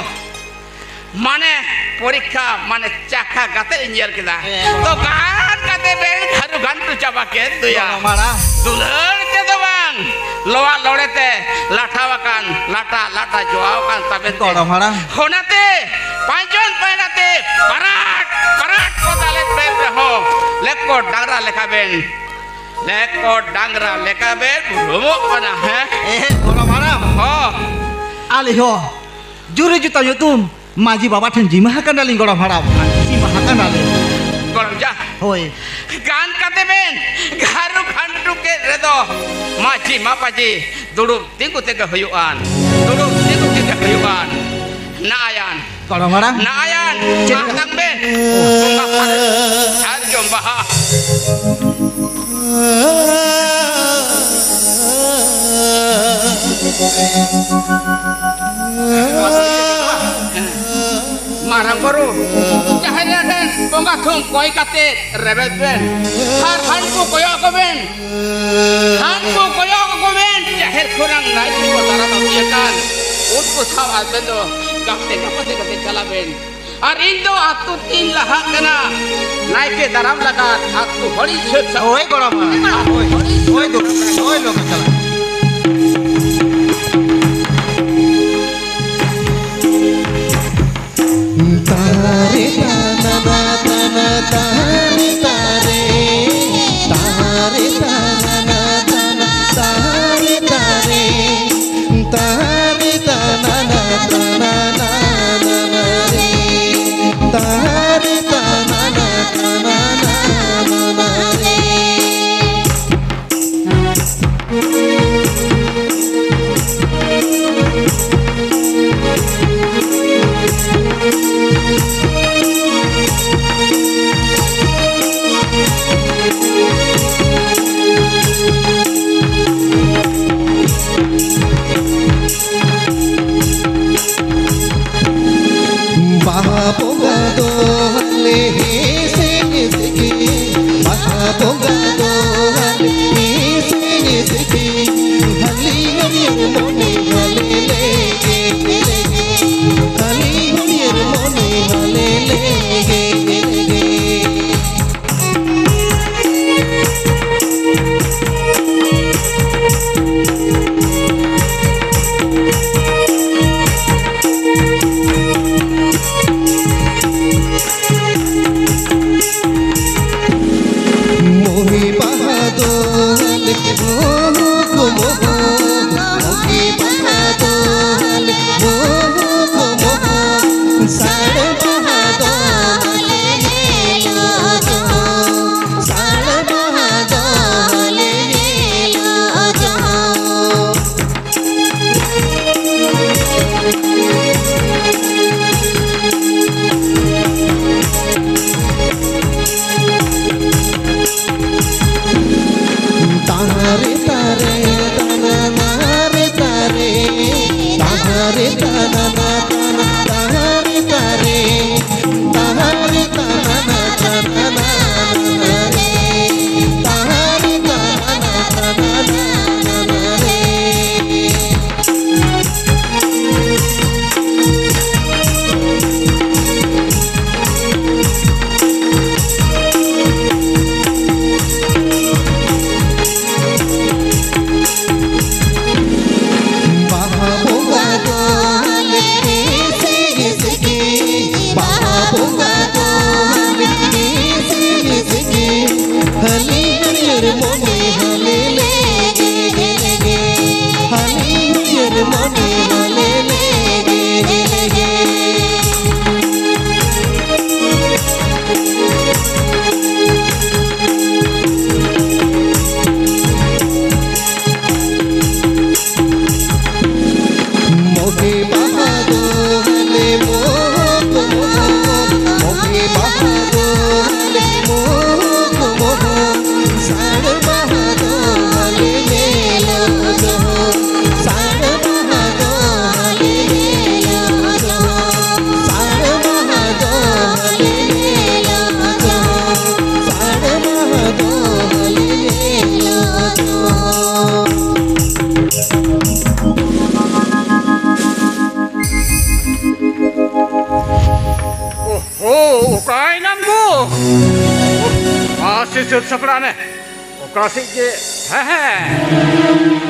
ᱢᱟᱱᱮ ᱯᱚᱨᱤᱠᱠᱷᱟ ᱢᱟᱱᱮ ᱪᱟᱠᱷᱟ ᱠᱟᱛᱮ ᱤᱧ ᱧᱮᱞ ᱠᱮᱫᱟ᱾ ᱦᱮᱸ᱾ ᱛᱚ ᱜᱟᱱ ᱠᱟᱛᱮ ᱵᱮᱱ ᱜᱷᱟᱨᱩ ᱜᱷᱟᱱᱴᱩ ᱪᱟᱵᱟ ᱠᱮᱫ ᱫᱚᱭᱟ᱾ ᱜᱚᱲᱚᱢ ᱦᱟᱲᱟᱢ᱾ ᱫᱩᱞᱟᱹᱲ ᱛᱮᱫᱚ ᱵᱟᱝ, ᱞᱚᱣᱟ ᱞᱚᱲᱮ ᱛᱮ ᱞᱟᱴᱷᱟ ᱟᱠᱟᱱ, ᱞᱟᱴᱟ ᱞᱟᱴᱟ ᱡᱚᱣᱟᱣ ᱟᱠᱟᱱ ᱛᱟᱵᱮᱱ ᱛᱮ᱾ ᱜᱚᱲᱚᱢ ᱦᱟᱲᱟᱢ᱾ ᱚᱱᱟᱛᱮ ᱯᱟᱸᱪᱡᱚᱱ ᱯᱟᱭᱲᱟ ᱛᱮ ᱯᱟᱨᱟᱴ ᱯᱟᱨᱟᱴ ᱠᱚ ᱫᱟᱞᱮᱫ ᱵᱮᱱ ᱨᱮᱦᱚᱸ ᱞᱮᱠᱚ ᱰᱟᱝᱨᱟ ᱞᱮᱠᱟ ᱵᱮᱱ, ᱞᱮᱠᱚ ᱰᱟᱝᱨᱟ ᱞᱮᱠᱟ ᱵᱮᱱ ᱵᱩᱨᱩᱢᱚᱜ ᱠᱟᱱᱟ, ᱦᱮᱸ? ᱮ ᱜᱚᱲᱚᱢ ᱦᱟᱲᱟᱢ᱾ ᱦᱚᱸ᱾ ᱟᱞᱮ ᱦᱚᱸ ᱡᱩᱨᱤ ᱡᱩᱛᱟᱹ ᱧᱩᱛᱩᱢ ᱢᱟᱹᱡᱷᱤ ᱵᱟᱵᱟ ᱴᱷᱮᱱ ᱡᱤᱢᱟ ᱟᱠᱟᱱᱟᱞᱤᱧ ᱜᱚᱲᱚᱢ ᱦᱟᱲᱟᱢ, ᱡᱤᱢᱟ ᱟᱠᱟᱱᱟᱞᱤᱧ᱾ ᱜᱚᱲᱚᱢ ᱡᱟ᱾ ᱦᱳᱭ᱾ ᱜᱟᱱ ᱠᱟᱛᱮ ᱵᱮᱱ ᱜᱷᱟᱨᱩ ᱜᱷᱟᱱᱴᱩ ᱠᱮᱫ ᱨᱮᱫᱚ ᱢᱟᱹᱡᱷᱤ ᱢᱟᱯᱟᱡᱷᱤ ᱫᱩᱲᱩᱵ ᱛᱤᱸᱜᱩ ᱛᱮᱜᱮ ᱦᱩᱭᱩᱜᱼᱟᱱ, ᱫᱩᱲᱩᱵ ᱛᱤᱸᱜᱩ ᱛᱮᱜᱮ ᱦᱩᱭᱩᱜᱼᱟᱱ᱾ ᱱᱟᱭᱟᱱ᱾ ᱜᱚᱲᱚᱢ ᱦᱟᱲᱟᱢ᱾ ᱱᱟᱭᱟᱱ᱾ ᱪᱮᱫ? ᱢᱟᱛᱟᱝ ᱵᱮᱱ᱾ ᱵᱚᱸᱜᱟ ᱥᱟᱨᱡᱚᱢ ᱵᱟᱦᱟ᱾ ᱢᱟᱨᱟᱝ ᱵᱩᱨᱩ ᱡᱟᱦᱮᱨ ᱟᱭᱳ ᱴᱷᱮᱱ ᱵᱚᱸᱜᱟ ᱛᱷᱩᱢ ᱠᱚᱭ ᱠᱟᱛᱮ ᱨᱮᱵᱮᱫ ᱵᱮᱱ᱾ ᱟᱨ ᱦᱟᱱᱠᱩ ᱠᱚᱭᱚᱜ ᱟᱠᱚ ᱵᱮᱱ᱾ ᱦᱟᱱᱠᱩ ᱠᱚᱭᱚᱜ ᱟᱠᱚ ᱵᱮᱱ᱾ ᱡᱟᱦᱮᱨ ᱠᱷᱚᱱᱟᱝ ᱱᱟᱭᱠᱮ ᱠᱚ ᱫᱟᱨᱟᱢ ᱟᱹᱜᱩᱭᱟᱠᱟᱱ᱾ ᱩᱱᱠᱩ ᱥᱟᱶ ᱟᱵᱮᱱ ᱫᱚ ᱜᱟᱛᱮ ᱜᱟᱯᱟᱛᱮ ᱠᱟᱛᱮ ᱪᱟᱞᱟᱜ ᱵᱮᱱ᱾ ᱟᱨ ᱤᱧ ᱫᱚ ᱟᱹᱛᱩ ᱛᱤᱧ ᱞᱟᱦᱟᱜ ᱠᱟᱱᱟ᱾ ᱱᱟᱭᱠᱮ ᱫᱟᱨᱟᱢ ᱞᱟᱜᱟᱫ ᱟᱹᱛᱩ ᱦᱚᱲᱤᱧ ᱥᱟᱹᱛ ᱥᱟᱯᱲᱟᱣ᱾ ᱦᱳᱭ ᱜᱚᱲᱚᱢ ᱦᱟᱲᱟᱢ᱾ ᱦᱳᱭ, ᱦᱳᱭ, ᱦᱳᱭ, ᱞᱚᱜᱚᱱ ᱪᱟᱞᱟᱜ᱾ ᱛᱟᱨᱮ ᱛᱟᱱᱟ ᱛᱟᱱᱟ ᱛᱟᱨᱮ ᱛᱟᱨᱮ, ᱛᱟᱨᱮ ᱛᱟᱱᱟ ᱛᱟᱱᱟ ᱛᱟᱨᱮ ᱛᱟᱨᱮ, ᱛᱟᱨᱮ ᱛᱟᱱᱟ ᱛᱟᱱᱟ ᱨᱮ, ᱛᱟᱨᱮ ᱛᱟᱱᱟ ᱛᱟᱱᱟ ᱨᱮ᱾ ᱚᱠᱟᱭᱮᱱᱟᱢ ᱜᱳ? ᱢᱟᱥᱮ ᱥᱟᱹᱛ ᱥᱟᱯᱲᱟᱜ ᱢᱮ᱾ ᱚᱠᱟ ᱥᱮᱫ ᱡᱮ, ᱦᱮᱸ, ᱦᱮᱸ᱾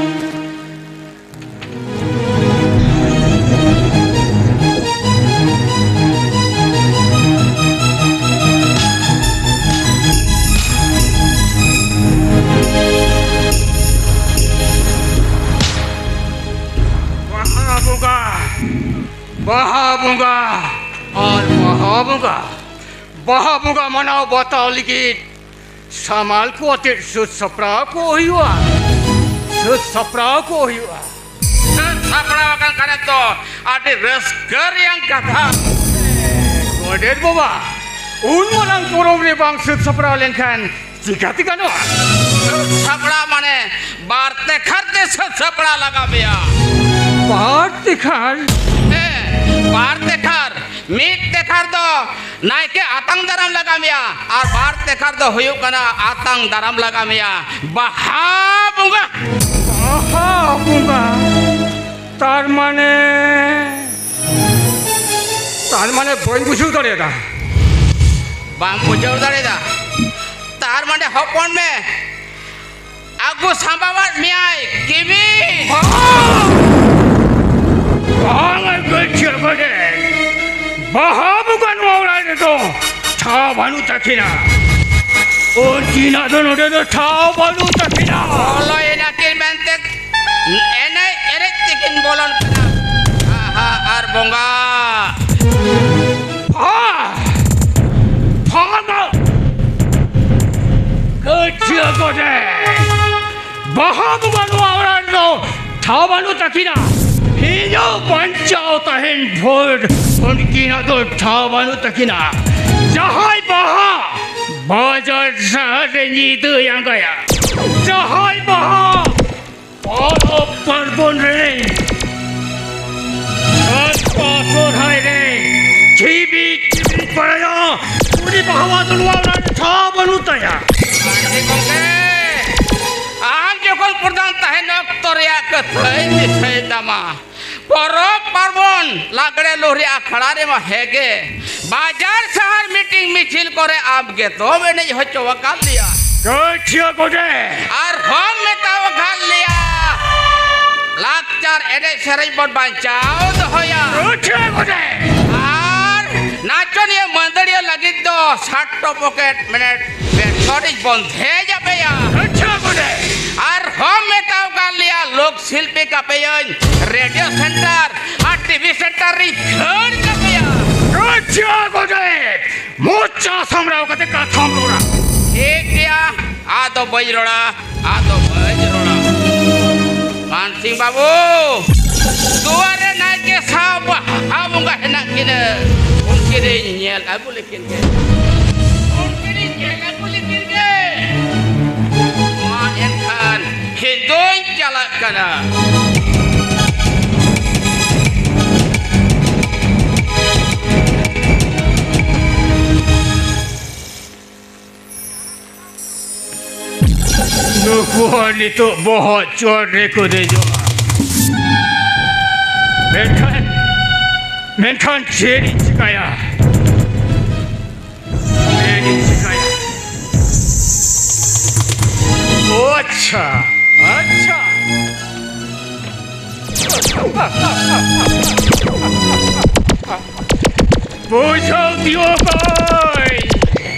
ᱵᱚᱸᱜᱟ ᱟᱨ ᱵᱟᱦᱟ ᱵᱚᱸᱜᱟ, ᱵᱟᱦᱟ ᱵᱚᱸᱜᱟ ᱢᱟᱱᱟᱣ ᱵᱟᱛᱟᱣ ᱞᱟᱹᱜᱤᱫ ᱥᱟᱢᱟᱞ ᱠᱚ ᱟᱛᱮᱫ ᱥᱟᱹᱛ ᱥᱟᱯᱲᱟᱣ ᱠᱚ ᱦᱩᱭᱩᱜᱼᱟ᱾ ᱥᱟᱹᱛ ᱥᱟᱯᱲᱟᱣ ᱠᱚ ᱦᱩᱭᱩᱜᱼᱟ᱾ ᱥᱟᱹᱛ ᱥᱟᱯᱲᱟᱣ ᱟᱠᱟᱱ ᱠᱷᱟᱱᱮ ᱛᱚ ᱟᱹᱰᱤ ᱨᱟᱹᱥᱠᱟᱹ ᱨᱮᱭᱟᱜ ᱠᱟᱛᱷᱟ᱾ ᱜᱚᱰᱮᱛ ᱵᱟᱵᱟ, ᱩᱱ ᱢᱟᱨᱟᱝ ᱯᱚᱨᱚᱵᱽ ᱨᱮ ᱵᱟᱝ ᱥᱟᱹᱛ ᱥᱟᱯᱲᱟᱣ ᱞᱮᱱᱠᱷᱟᱱ ᱪᱤᱠᱟᱹᱛᱮ ᱜᱟᱱᱚᱜᱼᱟ? ᱥᱟᱹᱛ ᱥᱟᱯᱲᱟᱣ ᱢᱟᱱᱮ ᱵᱟᱨ ᱛᱮᱠᱷᱟᱨ ᱛᱮ ᱥᱟᱹᱛ ᱥᱟᱯᱲᱟᱣ ᱞᱟᱜᱟᱣ ᱢᱮᱭᱟ᱾ ᱵᱟᱨ ᱛᱮᱠᱷᱟᱨ? ᱦᱮᱸ, ᱵᱟᱨ ᱛᱮᱠᱷᱟᱨ᱾ ᱢᱤᱫ ᱛᱮᱠᱷᱟᱨ ᱫᱚ ᱱᱟᱭᱠᱮ ᱟᱛᱟᱝ ᱫᱟᱨᱟᱢ ᱞᱟᱜᱟᱣ ᱢᱮᱭᱟ, ᱟᱨ ᱵᱟᱨ ᱛᱮᱠᱷᱟᱨ ᱫᱚ ᱦᱩᱭᱩᱜ ᱠᱟᱱᱟ ᱟᱛᱟᱝ ᱫᱟᱨᱟᱢ ᱞᱟᱜᱟᱣ ᱢᱮᱭᱟ ᱵᱟᱦᱟ ᱵᱚᱸᱜᱟ᱾ ᱵᱟᱦᱟ ᱵᱚᱸᱜᱟ? ᱛᱟᱨ ᱢᱟᱱᱮ, ᱛᱟᱨ ᱢᱟᱱᱮ ᱵᱟᱹᱧ ᱵᱩᱡᱷᱟᱹᱣ ᱫᱟᱲᱮᱭᱟᱫᱟ᱾ ᱵᱟᱢ ᱵᱩᱡᱷᱟᱹᱣ ᱫᱟᱲᱮᱭᱟᱫᱟ? ᱛᱟᱨ ᱢᱟᱱᱮ ᱦᱚᱯᱚᱱ ᱢᱮ, ᱟᱹᱜᱩ ᱥᱟᱢᱵᱟᱣᱟᱫ ᱢᱮᱭᱟᱭ ᱠᱤᱢᱤᱱ᱾ ᱵᱟᱝ, ᱵᱟᱝ, ᱜᱟᱹᱪᱷᱤᱭᱟᱹ ᱜᱚᱰᱮᱛ, ᱵᱟᱦᱟ ᱵᱚᱸᱜᱟ ᱱᱚᱣᱟ ᱚᱲᱟᱜ ᱨᱮᱫᱚ ᱴᱷᱟᱶ ᱵᱟᱹᱱᱩᱜ ᱛᱟᱹᱠᱤᱱᱟ᱾ ᱩᱱᱠᱤᱱᱟᱜ ᱫᱚ ᱱᱚᱰᱮ ᱫᱚ ᱴᱷᱟᱶ ᱵᱟᱹᱱᱩᱜ ᱛᱟᱹᱠᱤᱱᱟ᱾ ᱵᱚᱞᱚᱭᱮᱱᱟ ᱠᱤᱱ ᱢᱮᱱᱛᱮ ᱮᱱᱮᱡ ᱮᱱᱮᱡ ᱛᱮᱠᱤᱱ ᱵᱚᱞᱚᱱ ᱠᱟᱱᱟ᱾ ᱟᱦᱟ, ᱟᱨ ᱵᱚᱸᱜᱟ᱾ ᱯᱷᱟ! ᱯᱷᱟ ᱫᱚ ᱜᱟᱹᱪᱷᱤᱭᱟᱹ ᱜᱚᱰᱮᱛ, ᱵᱟᱦᱟ ᱵᱚᱸᱜᱟ ᱱᱚᱣᱟ ᱚᱲᱟᱜ ᱨᱮᱫᱚ ᱴᱷᱟᱶ ᱵᱟᱹᱱᱩᱜ ᱛᱟᱹᱠᱤᱱᱟ᱾ ᱤᱧᱟᱹᱜ ᱵᱟᱧᱪᱟᱣ ᱛᱟᱦᱮᱱ ᱵᱷᱳᱨ ᱩᱱᱠᱤᱱᱟᱜ ᱫᱚ ᱴᱷᱟᱶ ᱵᱟᱹᱱᱩᱜ ᱛᱟᱹᱠᱤᱱᱟ᱾ ᱡᱟᱦᱟᱸᱭ ᱵᱟᱦᱟ ᱵᱟᱡᱟᱨ ᱥᱟᱦᱟᱨ ᱨᱮ ᱧᱤᱫᱟᱹᱭ ᱟᱸᱜᱟᱭᱟ, ᱡᱟᱦᱟᱸᱭ ᱵᱟᱦᱟ ᱯᱚᱨᱚᱵᱽ ᱯᱟᱨᱵᱚᱱ ᱨᱮ, ᱥᱟᱠᱣᱟ ᱥᱚᱨᱦᱟᱭ ᱨᱮ ᱡᱷᱤᱵᱤ ᱡᱷᱤᱵᱤ ᱵᱟᱲᱟᱭᱟ, ᱩᱱᱤ ᱵᱟᱦᱟ ᱫᱚ ᱱᱚᱣᱟ ᱚᱲᱟᱜ ᱨᱮ ᱴᱷᱟᱶ ᱵᱟᱹᱱᱩᱜ ᱛᱟᱭᱟ᱾ ᱢᱟᱹᱡᱷᱤ ᱜᱚᱢᱠᱮ, ᱟᱢ ᱡᱚᱠᱷᱚᱱ ᱯᱨᱚᱫᱷᱟᱱ ᱛᱟᱦᱮᱱ ᱚᱠᱛᱚ ᱨᱮᱭᱟᱜ ᱠᱟᱛᱷᱟᱧ ᱫᱤᱥᱟᱹᱭ ᱛᱟᱢᱟ, ᱯᱚᱨᱚᱵᱽ ᱯᱟᱨᱵᱚᱱ ᱞᱟᱜᱽᱲᱮ ᱞᱩᱦᱨᱤ ᱟᱠᱷᱲᱟ ᱨᱮᱢᱟ ᱦᱮᱸᱜᱮ, ᱵᱟᱡᱟᱨ ᱥᱟᱦᱟᱨ ᱢᱤᱴᱤᱝ ᱢᱤᱪᱷᱤᱞ ᱠᱚᱨᱮ ᱟᱢ ᱜᱮᱛᱚᱢ ᱮᱱᱮᱡ ᱦᱚᱪᱚ ᱟᱠᱟᱫ ᱞᱮᱭᱟ᱾ ᱜᱟᱹᱪᱷᱤᱭᱟᱹ ᱜᱚᱰᱮᱛ᱾ ᱟᱨᱦᱚᱸᱢ ᱢᱮᱛᱟᱣ ᱟᱠᱟᱫ ᱞᱮᱭᱟ, ᱞᱟᱠᱪᱟᱨ ᱮᱱᱮᱡ ᱥᱮᱨᱮᱧ ᱵᱚᱱ ᱵᱟᱧᱪᱟᱣ ᱫᱚᱦᱚᱭᱟ᱾ ᱜᱟᱹᱪᱷᱤᱭᱟᱹ ᱜᱚᱰᱮᱛ᱾ ᱟᱨ ᱱᱟᱪᱚᱱᱤᱭᱟᱹ ᱢᱟᱹᱫᱟᱹᱲᱤᱭᱟᱹ ᱞᱟᱹᱜᱤᱫ ᱫᱚ ᱥᱟᱴ ᱴᱚᱯᱚᱠᱮᱴ ᱢᱮᱱᱮᱴ ᱵᱮᱛᱚᱱᱤᱧ ᱵᱚᱱᱫᱷᱮᱡ ᱟᱯᱮᱭᱟ᱾ ᱜᱟᱹᱪᱷᱤᱭᱟᱹ ᱜᱚᱰᱮᱛ᱾ ᱟᱨᱦᱚᱸᱢ ᱢᱮᱛᱟᱣ ᱟᱠᱟᱫ ᱞᱮᱭᱟ, ᱞᱳᱠ ᱥᱤᱞᱯᱤ ᱠᱟᱯᱮᱭᱟᱹᱧ ᱨᱮᱰᱤᱭᱳ ᱥᱮᱱᱴᱟᱨ ᱟᱨ ᱴᱤᱵᱷᱤ ᱥᱮᱱᱴᱟᱨ᱾ ᱟᱨᱤᱧ ᱠᱷᱟᱹᱲ ᱠᱟᱯᱮᱭᱟ᱾ ᱨᱟᱡᱟ ᱜᱚᱰᱮᱛ, ᱢᱚᱪᱟ ᱥᱟᱢᱲᱟᱣ ᱠᱟᱛᱮ ᱠᱟᱛᱷᱟᱢ ᱨᱚᱲᱟ᱾ ᱴᱷᱤᱠ ᱜᱮᱭᱟ, ᱟᱫᱚ ᱵᱟᱹᱧ ᱨᱚᱲᱟ, ᱟᱫᱚ ᱵᱟᱹᱧ ᱨᱚᱲᱟ᱾ ᱢᱟᱱᱥᱤᱝ ᱵᱟᱹᱵᱩ, ᱫᱩᱣᱟᱨ ᱨᱮ ᱱᱟᱭᱠᱮ ᱥᱟᱶ ᱵᱟᱦᱟ ᱵᱚᱸᱜᱟ ᱦᱮᱱᱟᱜ ᱠᱤᱱᱟᱹ, ᱩᱱᱠᱤᱱᱤᱧ ᱧᱮᱞ ᱟᱹᱜᱩ ᱞᱮᱠᱤᱱ ᱜᱮ᱾ ᱩᱱᱠᱤᱱᱤᱧ ᱧᱮᱞ ᱟᱹᱜᱩ ᱞᱮᱠᱤᱱ ᱜᱮ᱾ ᱢᱟ ᱮᱱᱠᱷᱟᱱ ᱤᱧ ᱫᱚᱧ ᱪᱟᱞᱟᱜ ᱠᱟᱱᱟ᱾ ᱱᱩᱠᱩ ᱦᱚᱸ ᱱᱤᱛᱚᱜ ᱵᱚᱦᱚᱜ ᱪᱚᱴ ᱨᱮᱠᱚ ᱫᱮᱡᱚᱜᱼᱟ᱾ ᱢᱮᱱᱠᱷᱟᱱ, ᱢᱮᱱᱠᱷᱟᱱ ᱪᱮᱫ ᱤᱧ ᱪᱤᱠᱟᱹᱭᱟ? ᱪᱮᱫ ᱤᱧ ᱪᱤᱠᱟᱹᱭᱟ? ᱳ ᱟᱪᱪᱷᱟ, ᱟᱪᱪᱷᱟ᱾ ᱵᱩᱡᱷᱟᱹᱣ ᱛᱤᱭᱳᱜ ᱠᱟᱹᱧ᱾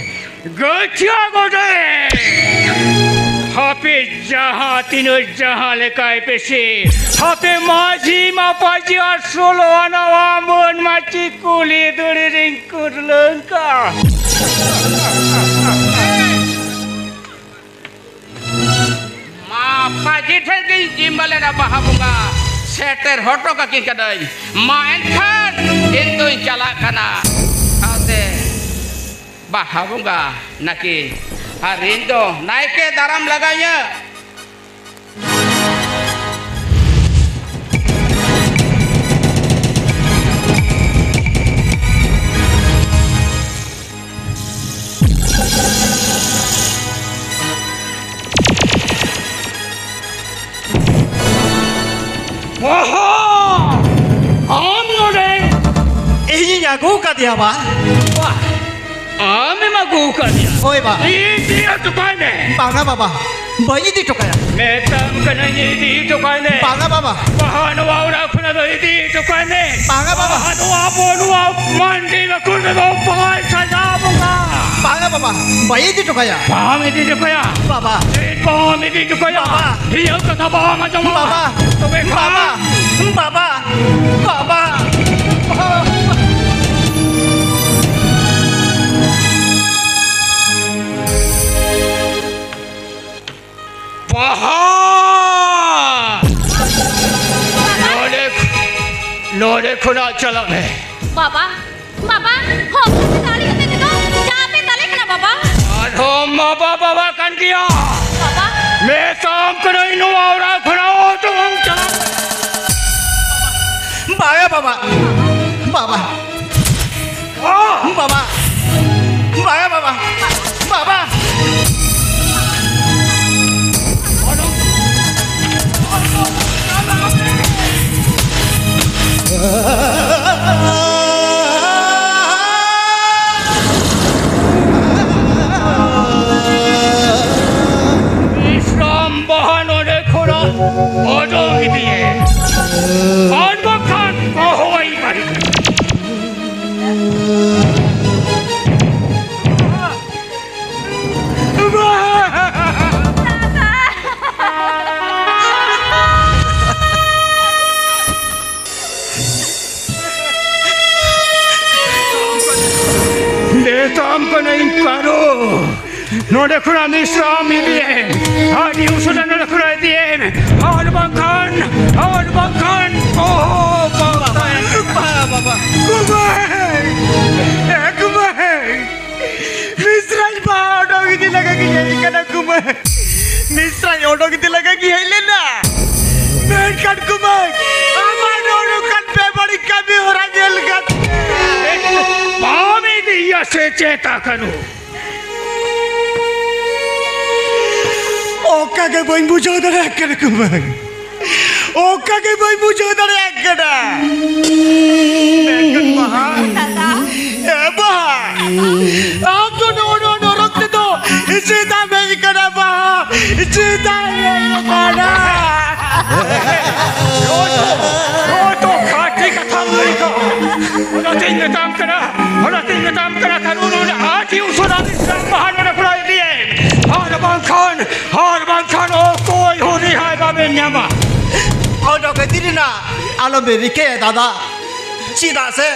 ᱜᱟᱹᱪᱷᱤᱭᱟᱹ ᱜᱚᱰᱮᱛ! ᱦᱟᱯᱮ ᱡᱟᱦᱟᱸ ᱛᱤᱱᱟᱹᱜ ᱡᱟᱦᱟᱸ ᱞᱮᱠᱟᱭ ᱯᱮᱥᱮ, ᱦᱟᱯᱮ ᱢᱟᱹᱡᱷᱤ ᱢᱟᱯᱟᱡᱤ ᱟᱨ ᱥᱳᱞᱳ ᱟᱱᱟ ᱢᱟᱹᱱ ᱢᱟᱹᱪᱤ ᱠᱩᱞᱦᱤ ᱫᱷᱩᱲᱤ ᱨᱤᱧ ᱠᱩᱨᱞᱟᱹᱝ ᱠᱟ᱾ ᱢᱟᱯᱟᱡᱤ ᱴᱷᱮᱱ ᱜᱤᱧ ᱡᱤᱢᱵᱟ ᱞᱮᱱᱟ ᱵᱟᱦᱟ ᱵᱚᱸᱜᱟ, ᱥᱮᱴᱮᱨ ᱦᱚᱴᱚ ᱠᱟᱹᱠᱤᱱ ᱠᱟᱹᱱᱟᱹᱧ᱾ ᱢᱟ ᱮᱱᱠᱷᱟᱱ ᱤᱧ ᱫᱚᱧ ᱪᱟᱞᱟᱜ ᱠᱟᱱᱟ᱾ ᱥᱟᱶᱛᱮ ᱵᱟᱦᱟ ᱵᱚᱸᱜᱟ ᱱᱟᱹᱠᱤᱱ᱾ ᱟᱨ ᱤᱧ ᱫᱚ ᱱᱟᱭᱠᱮ ᱫᱟᱨᱟᱢ ᱞᱟᱜᱟᱣᱤᱧᱟᱹ᱾ ᱚᱦᱚ! ᱟᱢ ᱱᱚᱰᱮ? ᱤᱧᱤᱧ ᱟᱹᱜᱩ ᱠᱟᱫᱮᱭᱟ, ᱵᱟ᱾ ᱵᱟ, ᱟᱢᱮᱢ ᱟᱹᱜᱩ ᱠᱟᱫᱮᱭᱟ? ᱦᱳᱭ, ᱵᱟ᱾ ᱤᱫᱤ ᱦᱚᱴᱚ ᱠᱟᱭ ᱢᱮ᱾ ᱵᱟᱝᱟ, ᱵᱟᱵᱟ, ᱵᱟᱹᱧ ᱤᱫᱤ ᱦᱚᱴᱚ ᱠᱟᱭᱟ᱾ ᱢᱮᱛᱟᱢ ᱠᱟᱹᱱᱟᱹᱧ, ᱤᱫᱤ ᱦᱚᱴᱚ ᱠᱟᱭ ᱢᱮ᱾ ᱵᱟᱝᱟ, ᱵᱟᱵᱟ᱾ ᱵᱟᱦᱟ ᱱᱚᱣᱟ ᱚᱲᱟᱜ ᱠᱷᱚᱱᱟᱜ ᱫᱚ ᱤᱫᱤ ᱦᱚᱴᱚ ᱠᱟᱭ ᱢᱮ᱾ ᱵᱟᱝᱟ, ᱵᱟᱵᱟ᱾ ᱵᱟᱦᱟ ᱱᱚᱣᱟ ᱟᱵᱚ ᱱᱚᱣᱟ ᱢᱟᱱᱰᱤ ᱵᱟᱠᱷᱳᱞ ᱨᱮᱫᱚ ᱵᱟᱭ ᱥᱟᱡᱟᱣ ᱵᱚᱸᱜᱟ᱾ ᱵᱟᱝᱟ, ᱵᱟᱵᱟ, ᱵᱟᱹᱧ ᱤᱫᱤ ᱦᱚᱴᱚ ᱠᱟᱭᱟ᱾ ᱵᱟᱢ ᱤᱫᱤ ᱦᱚᱴᱚ ᱠᱟᱭᱟ? ᱵᱟᱵᱟ᱾ ᱪᱮᱫ ᱵᱟᱢ ᱤᱫᱤ ᱦᱚᱴᱚ ᱠᱟᱭᱟ? ᱵᱟᱵᱟ᱾ ᱤᱧᱟᱹᱜ ᱠᱟᱛᱷᱟ ᱵᱟᱢ ᱟᱸᱡᱚᱢᱟ? ᱵᱟᱵᱟ᱾ ᱛᱚᱵᱮ ᱠᱷᱟᱱ ᱵᱟᱵᱟ᱾ ᱵᱟᱵᱟ᱾ ᱵᱟᱵᱟ᱾ ᱵᱟᱦᱟ! ᱱᱚᱰᱮ, ᱱᱚᱰᱮ ᱠᱷᱚᱱᱟᱜ ᱪᱟᱞᱟᱜ ᱢᱮ᱾ ᱵᱟᱵᱟ, ᱵᱟᱵᱟ, ᱦᱚᱯᱚᱱ ᱯᱮ ᱫᱟᱲᱮ ᱠᱟᱛᱮ ᱛᱮᱫᱚ ᱡᱟ ᱯᱮ ᱫᱟᱲᱮ ᱠᱟᱱᱟ, ᱵᱟᱵᱟ᱾ ᱟᱨᱦᱚᱸ ᱵᱟᱵᱟ, ᱵᱟᱵᱟ ᱠᱟᱱ ᱜᱮᱭᱟ᱾ ᱵᱟᱵᱟ᱾ ᱢᱮᱛᱟᱢ ᱠᱟᱹᱱᱟᱹᱧ, ᱱᱚᱣᱟ ᱚᱲᱟᱜ ᱠᱷᱚᱱᱟᱜ ᱚᱰᱚᱝ ᱪᱟᱞᱟᱜ ᱢᱮ᱾ ᱵᱟᱭᱟ ᱵᱟᱵᱟ, ᱵᱟᱵᱟ, ᱵᱟᱵᱟ, ᱵᱟᱭᱟ ᱵᱟᱵᱟ, ᱵᱟᱵᱟ᱾ ᱵᱤᱥᱨᱟᱢ ᱵᱟᱦᱟ ᱱᱚᱰᱮ ᱠᱷᱚᱱᱟᱜ ᱚᱰᱚᱝ ᱤᱫᱤᱭᱮᱢ, ᱟᱨ ᱵᱟᱝᱠᱷᱟᱱ ᱦᱚᱦᱚᱣᱟᱭ ᱵᱟᱹᱲᱤᱡ᱾ ᱢᱮᱛᱟᱢ ᱠᱟᱹᱱᱟᱹᱧ ᱠᱟᱹᱨᱩ, ᱱᱚᱰᱮ ᱠᱷᱚᱱᱟᱜ ᱵᱤᱥᱨᱟᱢ ᱤᱫᱤᱭᱮᱢ, ᱟᱹᱰᱤ ᱩᱥᱟᱹᱨᱟ ᱱᱚᱰᱮ ᱠᱷᱚᱱᱟᱜ ᱤᱫᱤᱭᱮᱢ, ᱟᱨ ᱵᱟᱝᱠᱷᱟᱱ, ᱟᱨ ᱵᱟᱝᱠᱷᱟᱱ, ᱳᱦᱳ, ᱵᱟᱵᱟ, ᱵᱟᱵᱟ, ᱵᱟᱵᱟ᱾ ᱜᱩᱢᱟᱹᱭ! ᱮ ᱜᱩᱢᱟᱹᱭ! ᱢᱤᱥᱨᱟᱧ ᱵᱟᱦᱟ ᱚᱰᱚᱠ ᱤᱫᱤ ᱞᱟᱜᱟ ᱜᱤᱧ ᱦᱮᱡ ᱠᱟᱱᱟ, ᱜᱩᱢᱟᱹᱭ᱾ ᱢᱤᱥᱨᱟᱧ ᱚᱰᱚᱠ ᱤᱫᱤ ᱞᱟᱜᱟ ᱜᱤᱧ ᱦᱮᱡ ᱞᱮᱱᱟ᱾ ᱢᱮᱱᱠᱷᱟᱱ ᱜᱩᱢᱟᱹᱭ, ᱟᱢᱟᱜ ᱱᱚᱜᱼᱚ ᱱᱚᱝᱠᱟᱱ ᱵᱮᱵᱟᱹᱲᱤᱡ ᱠᱟᱹᱢᱤ ᱦᱚᱨᱟ ᱧᱮᱞ ᱠᱟᱛᱮ ᱵᱟᱢ ᱤᱫᱤᱭᱟ ᱥᱮ ᱪᱮᱫ ᱟᱠᱟᱱᱩ? ᱚᱠᱟ ᱜᱮ ᱵᱟᱹᱧ ᱵᱩᱡᱷᱟᱹᱣ ᱫᱟᱲᱮᱭᱟᱜ ᱠᱟᱱᱟ, ᱜᱩᱢᱟᱹᱭ᱾ ᱚᱠᱟ ᱜᱮ ᱵᱟᱹᱧ ᱵᱩᱡᱷᱟᱹᱣ ᱫᱟᱲᱮᱭᱟᱜ ᱠᱟᱱᱟ᱾ ᱢᱮᱱᱠᱷᱟᱱ ᱵᱟᱦᱟ, ᱫᱟᱫᱟ᱾ ᱮ ᱵᱟᱦᱟ, ᱟᱢ ᱫᱚ ᱱᱚᱜᱼᱚ ᱱᱚᱣᱟ ᱱᱚᱨᱚᱠ ᱛᱮᱫᱚ ᱪᱮᱫᱟᱜ ᱮᱢ ᱦᱮᱡ ᱠᱟᱱᱟ ᱵᱟᱦᱟ? ᱪᱮᱫᱟᱜ ᱮᱢ ᱦᱮᱡ ᱠᱟᱱᱟ? ᱱᱚᱜᱼᱚᱭ ᱛᱚ, ᱱᱚᱜᱼᱚᱭ ᱛᱚ ᱠᱷᱟᱹᱴᱤ ᱠᱟᱛᱷᱟᱢ ᱞᱟᱹᱭ ᱠᱟᱜᱼᱟ᱾ ᱚᱱᱟᱛᱤᱧ ᱢᱮᱛᱟᱢ ᱠᱟᱱᱟ, ᱚᱱᱟᱛᱤᱧ ᱢᱮᱛᱟᱢ ᱠᱟᱱᱟ, ᱠᱟᱹᱱᱩᱱ ᱟᱹᱰᱤ ᱩᱥᱟᱹᱨᱟ ᱢᱤᱫᱴᱟᱝ ᱵᱟᱦᱟ ᱱᱚᱰᱮ ᱠᱷᱚᱱᱟᱜ ᱤᱫᱤᱭᱮᱢ᱾ ᱟᱨ ᱵᱟᱝᱠᱷᱟᱱ, ᱟᱨ ᱵᱟᱝᱠᱷᱟᱱ ᱚᱠᱚᱭ ᱦᱚᱸ ᱨᱮᱦᱟᱭ ᱵᱟᱵᱮᱱ ᱧᱟᱢᱟ᱾ ᱚᱰᱚᱠ ᱤᱫᱤ ᱨᱮᱱᱟᱜ ᱟᱞᱚᱵᱮᱱ ᱨᱤᱠᱟᱹᱭᱟ ᱫᱟᱫᱟ, ᱪᱮᱫᱟᱜ ᱥᱮ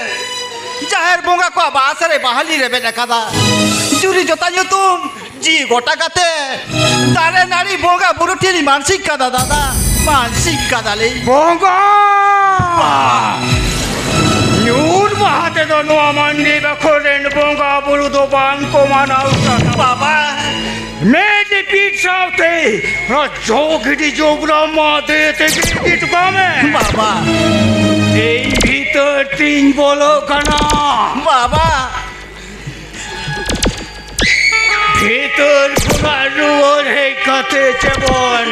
ᱡᱟᱦᱮᱨ ᱵᱚᱸᱜᱟ ᱠᱚᱣᱟᱜ ᱵᱟᱦᱟ ᱥᱟᱨᱮ ᱵᱟᱦᱟᱞᱤ ᱨᱮᱵᱮᱫ ᱟᱠᱟᱫᱟ᱾ ᱡᱩᱨᱤ ᱡᱚᱛᱟ ᱧᱩᱛᱩᱢ ᱡᱤᱣᱤ ᱜᱚᱴᱟ ᱠᱟᱛᱮ ᱫᱟᱨᱮ ᱱᱟᱹᱲᱤ ᱵᱚᱸᱜᱟ ᱵᱩᱨᱩ ᱴᱷᱮᱱ ᱞᱤᱧ ᱢᱟᱱᱥᱤᱠ ᱠᱟᱫᱟ ᱫᱟᱫᱟ, ᱢᱟᱱᱥᱤᱠ ᱠᱟᱫᱟᱞᱤᱧ᱾ ᱵᱚᱸᱜᱟ! ᱧᱩᱨ ᱢᱟᱦᱟ ᱛᱮᱫᱚ ᱱᱚᱣᱟ ᱢᱟᱹᱱᱢᱤ ᱵᱟᱠᱷᱳᱞ ᱨᱮᱱ ᱵᱚᱸᱜᱟ ᱵᱩᱨᱩ ᱫᱚ ᱵᱟᱝ ᱠᱚ ᱢᱟᱱᱟᱣ ᱠᱟᱱᱟ᱾ ᱵᱟᱵᱟ! ᱢᱮᱫ ᱯᱤᱰ ᱥᱟᱶᱛᱮ ᱱᱚᱣᱟ ᱡᱚᱜᱤᱰᱤ ᱡᱚᱵᱽᱨᱟ ᱢᱟᱫᱮ ᱛᱮᱜᱮ ᱤᱫᱤ ᱦᱚᱴᱚ ᱠᱟᱜ ᱢᱮ᱾ ᱵᱟᱵᱟ! ᱤᱧ ᱵᱷᱤᱛᱟᱹᱨ ᱛᱤᱧ ᱵᱚᱞᱚᱜ ᱠᱟᱱᱟ᱾ ᱵᱟᱵᱟ! ᱵᱷᱤᱛᱟᱹᱨ ᱠᱷᱚᱱᱟᱜ ᱨᱩᱣᱟᱹᱲ ᱦᱮᱡ ᱠᱟᱛᱮ ᱡᱮᱢᱚᱱ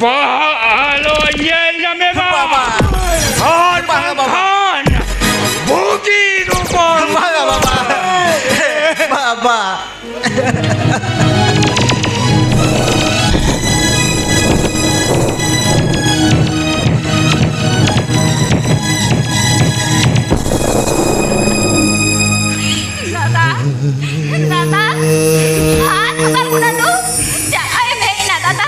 ᱵᱟᱦᱟ ᱟᱞᱚ ᱧᱮᱞ ᱧᱟᱢᱮ ᱢᱟ᱾ ᱵᱟᱵᱟ᱾ ᱟᱨ ᱵᱟᱝᱟ, ᱵᱟᱵᱟ᱾ ᱵᱟᱝᱠᱷᱟᱱ ᱵᱩᱜᱤ ᱨᱩᱯᱟᱹ᱾ ᱵᱟᱝᱟ, ᱵᱟᱵᱟ᱾ ᱵᱟᱵᱟ᱾ ᱫᱟᱫᱟ, ᱫᱟᱫᱟ, ᱟᱨ ᱚᱠᱟ ᱠᱷᱚᱱᱟᱜ ᱫᱚ ᱡᱟᱦᱟᱸᱭ ᱢᱮᱱᱟ ᱫᱟᱫᱟ,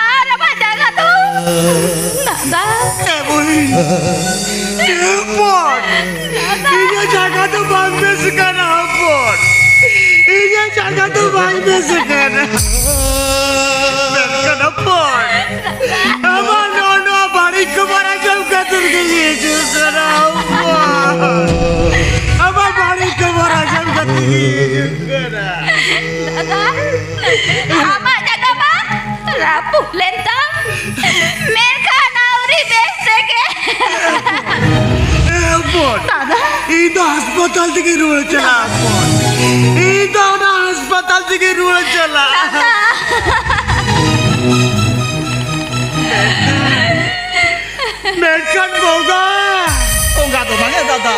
ᱟᱨ ᱟᱢᱟᱜ ᱡᱟᱭᱜᱟ ᱫᱚ ᱫᱟᱫᱟ᱾ ᱮ ᱵᱩᱲᱦᱤ, ᱦᱚᱯᱚᱱ, ᱫᱟᱫᱟ᱾ ᱤᱧᱟᱹᱜ ᱡᱟᱭᱜᱟ ᱫᱚ ᱵᱟᱝ ᱵᱮᱥ ᱠᱟᱱᱟ ᱦᱚᱯᱚᱱ, ᱤᱧᱟᱹᱜ ᱡᱟᱭᱜᱟ ᱫᱚ ᱵᱟᱝ ᱵᱮᱥ ᱠᱟᱱᱟ᱾ ᱢᱮᱱᱠᱷᱟᱱ ᱦᱚᱯᱚᱱ, ᱟᱢᱟᱜ ᱱᱚᱜᱼᱚ ᱱᱚᱣᱟ ᱵᱟᱹᱲᱤᱡ ᱠᱷᱚᱵᱚᱨ ᱟᱸᱡᱚᱢ ᱠᱷᱟᱹᱛᱤᱨ ᱜᱮ ᱦᱤᱡᱩᱜ ᱠᱟᱱᱟ ᱦᱚᱯᱚᱱ᱾ ᱟᱢᱟᱜ ᱵᱟᱹᱲᱤᱡ ᱠᱷᱚᱵᱚᱨ ᱟᱸᱡᱚᱢ ᱠᱷᱟᱹᱛᱤᱨ ᱜᱮ ᱦᱤᱡᱩᱜ ᱠᱟᱱᱟ᱾ ᱫᱟᱫᱟ, ᱟᱢᱟᱜ ᱡᱟᱸᱜᱟ ᱢᱟ ᱨᱟᱹᱯᱩᱫ ᱞᱮᱱ ᱛᱟᱢ, ᱢᱮᱱᱠᱷᱟᱱ ᱟᱹᱣᱨᱤ ᱵᱮᱥ ᱛᱮᱜᱮ᱾ ᱮ ᱦᱚᱯᱚᱱ, ᱫᱟᱫᱟ᱾ ᱤᱧ ᱫᱚ ᱦᱟᱥᱯᱟᱛᱟᱞ ᱛᱮᱜᱮ ᱨᱩᱣᱟᱹᱲ ᱪᱟᱞᱟᱜ ᱦᱚᱯᱚᱱ᱾ ᱤᱧ ᱫᱚ ᱚᱱᱟ ᱦᱟᱥᱯᱟᱛᱟᱞ ᱛᱮᱜᱮ ᱨᱩᱣᱟᱹᱲ ᱪᱟᱞᱟᱜ᱾ ᱫᱟᱫᱟ᱾ ᱢᱮᱱᱠᱷᱟᱱ ᱵᱚᱸᱜᱟ᱾ ᱵᱚᱸᱜᱟ ᱫᱚ ᱵᱟᱝᱟ ᱫᱟᱫᱟ,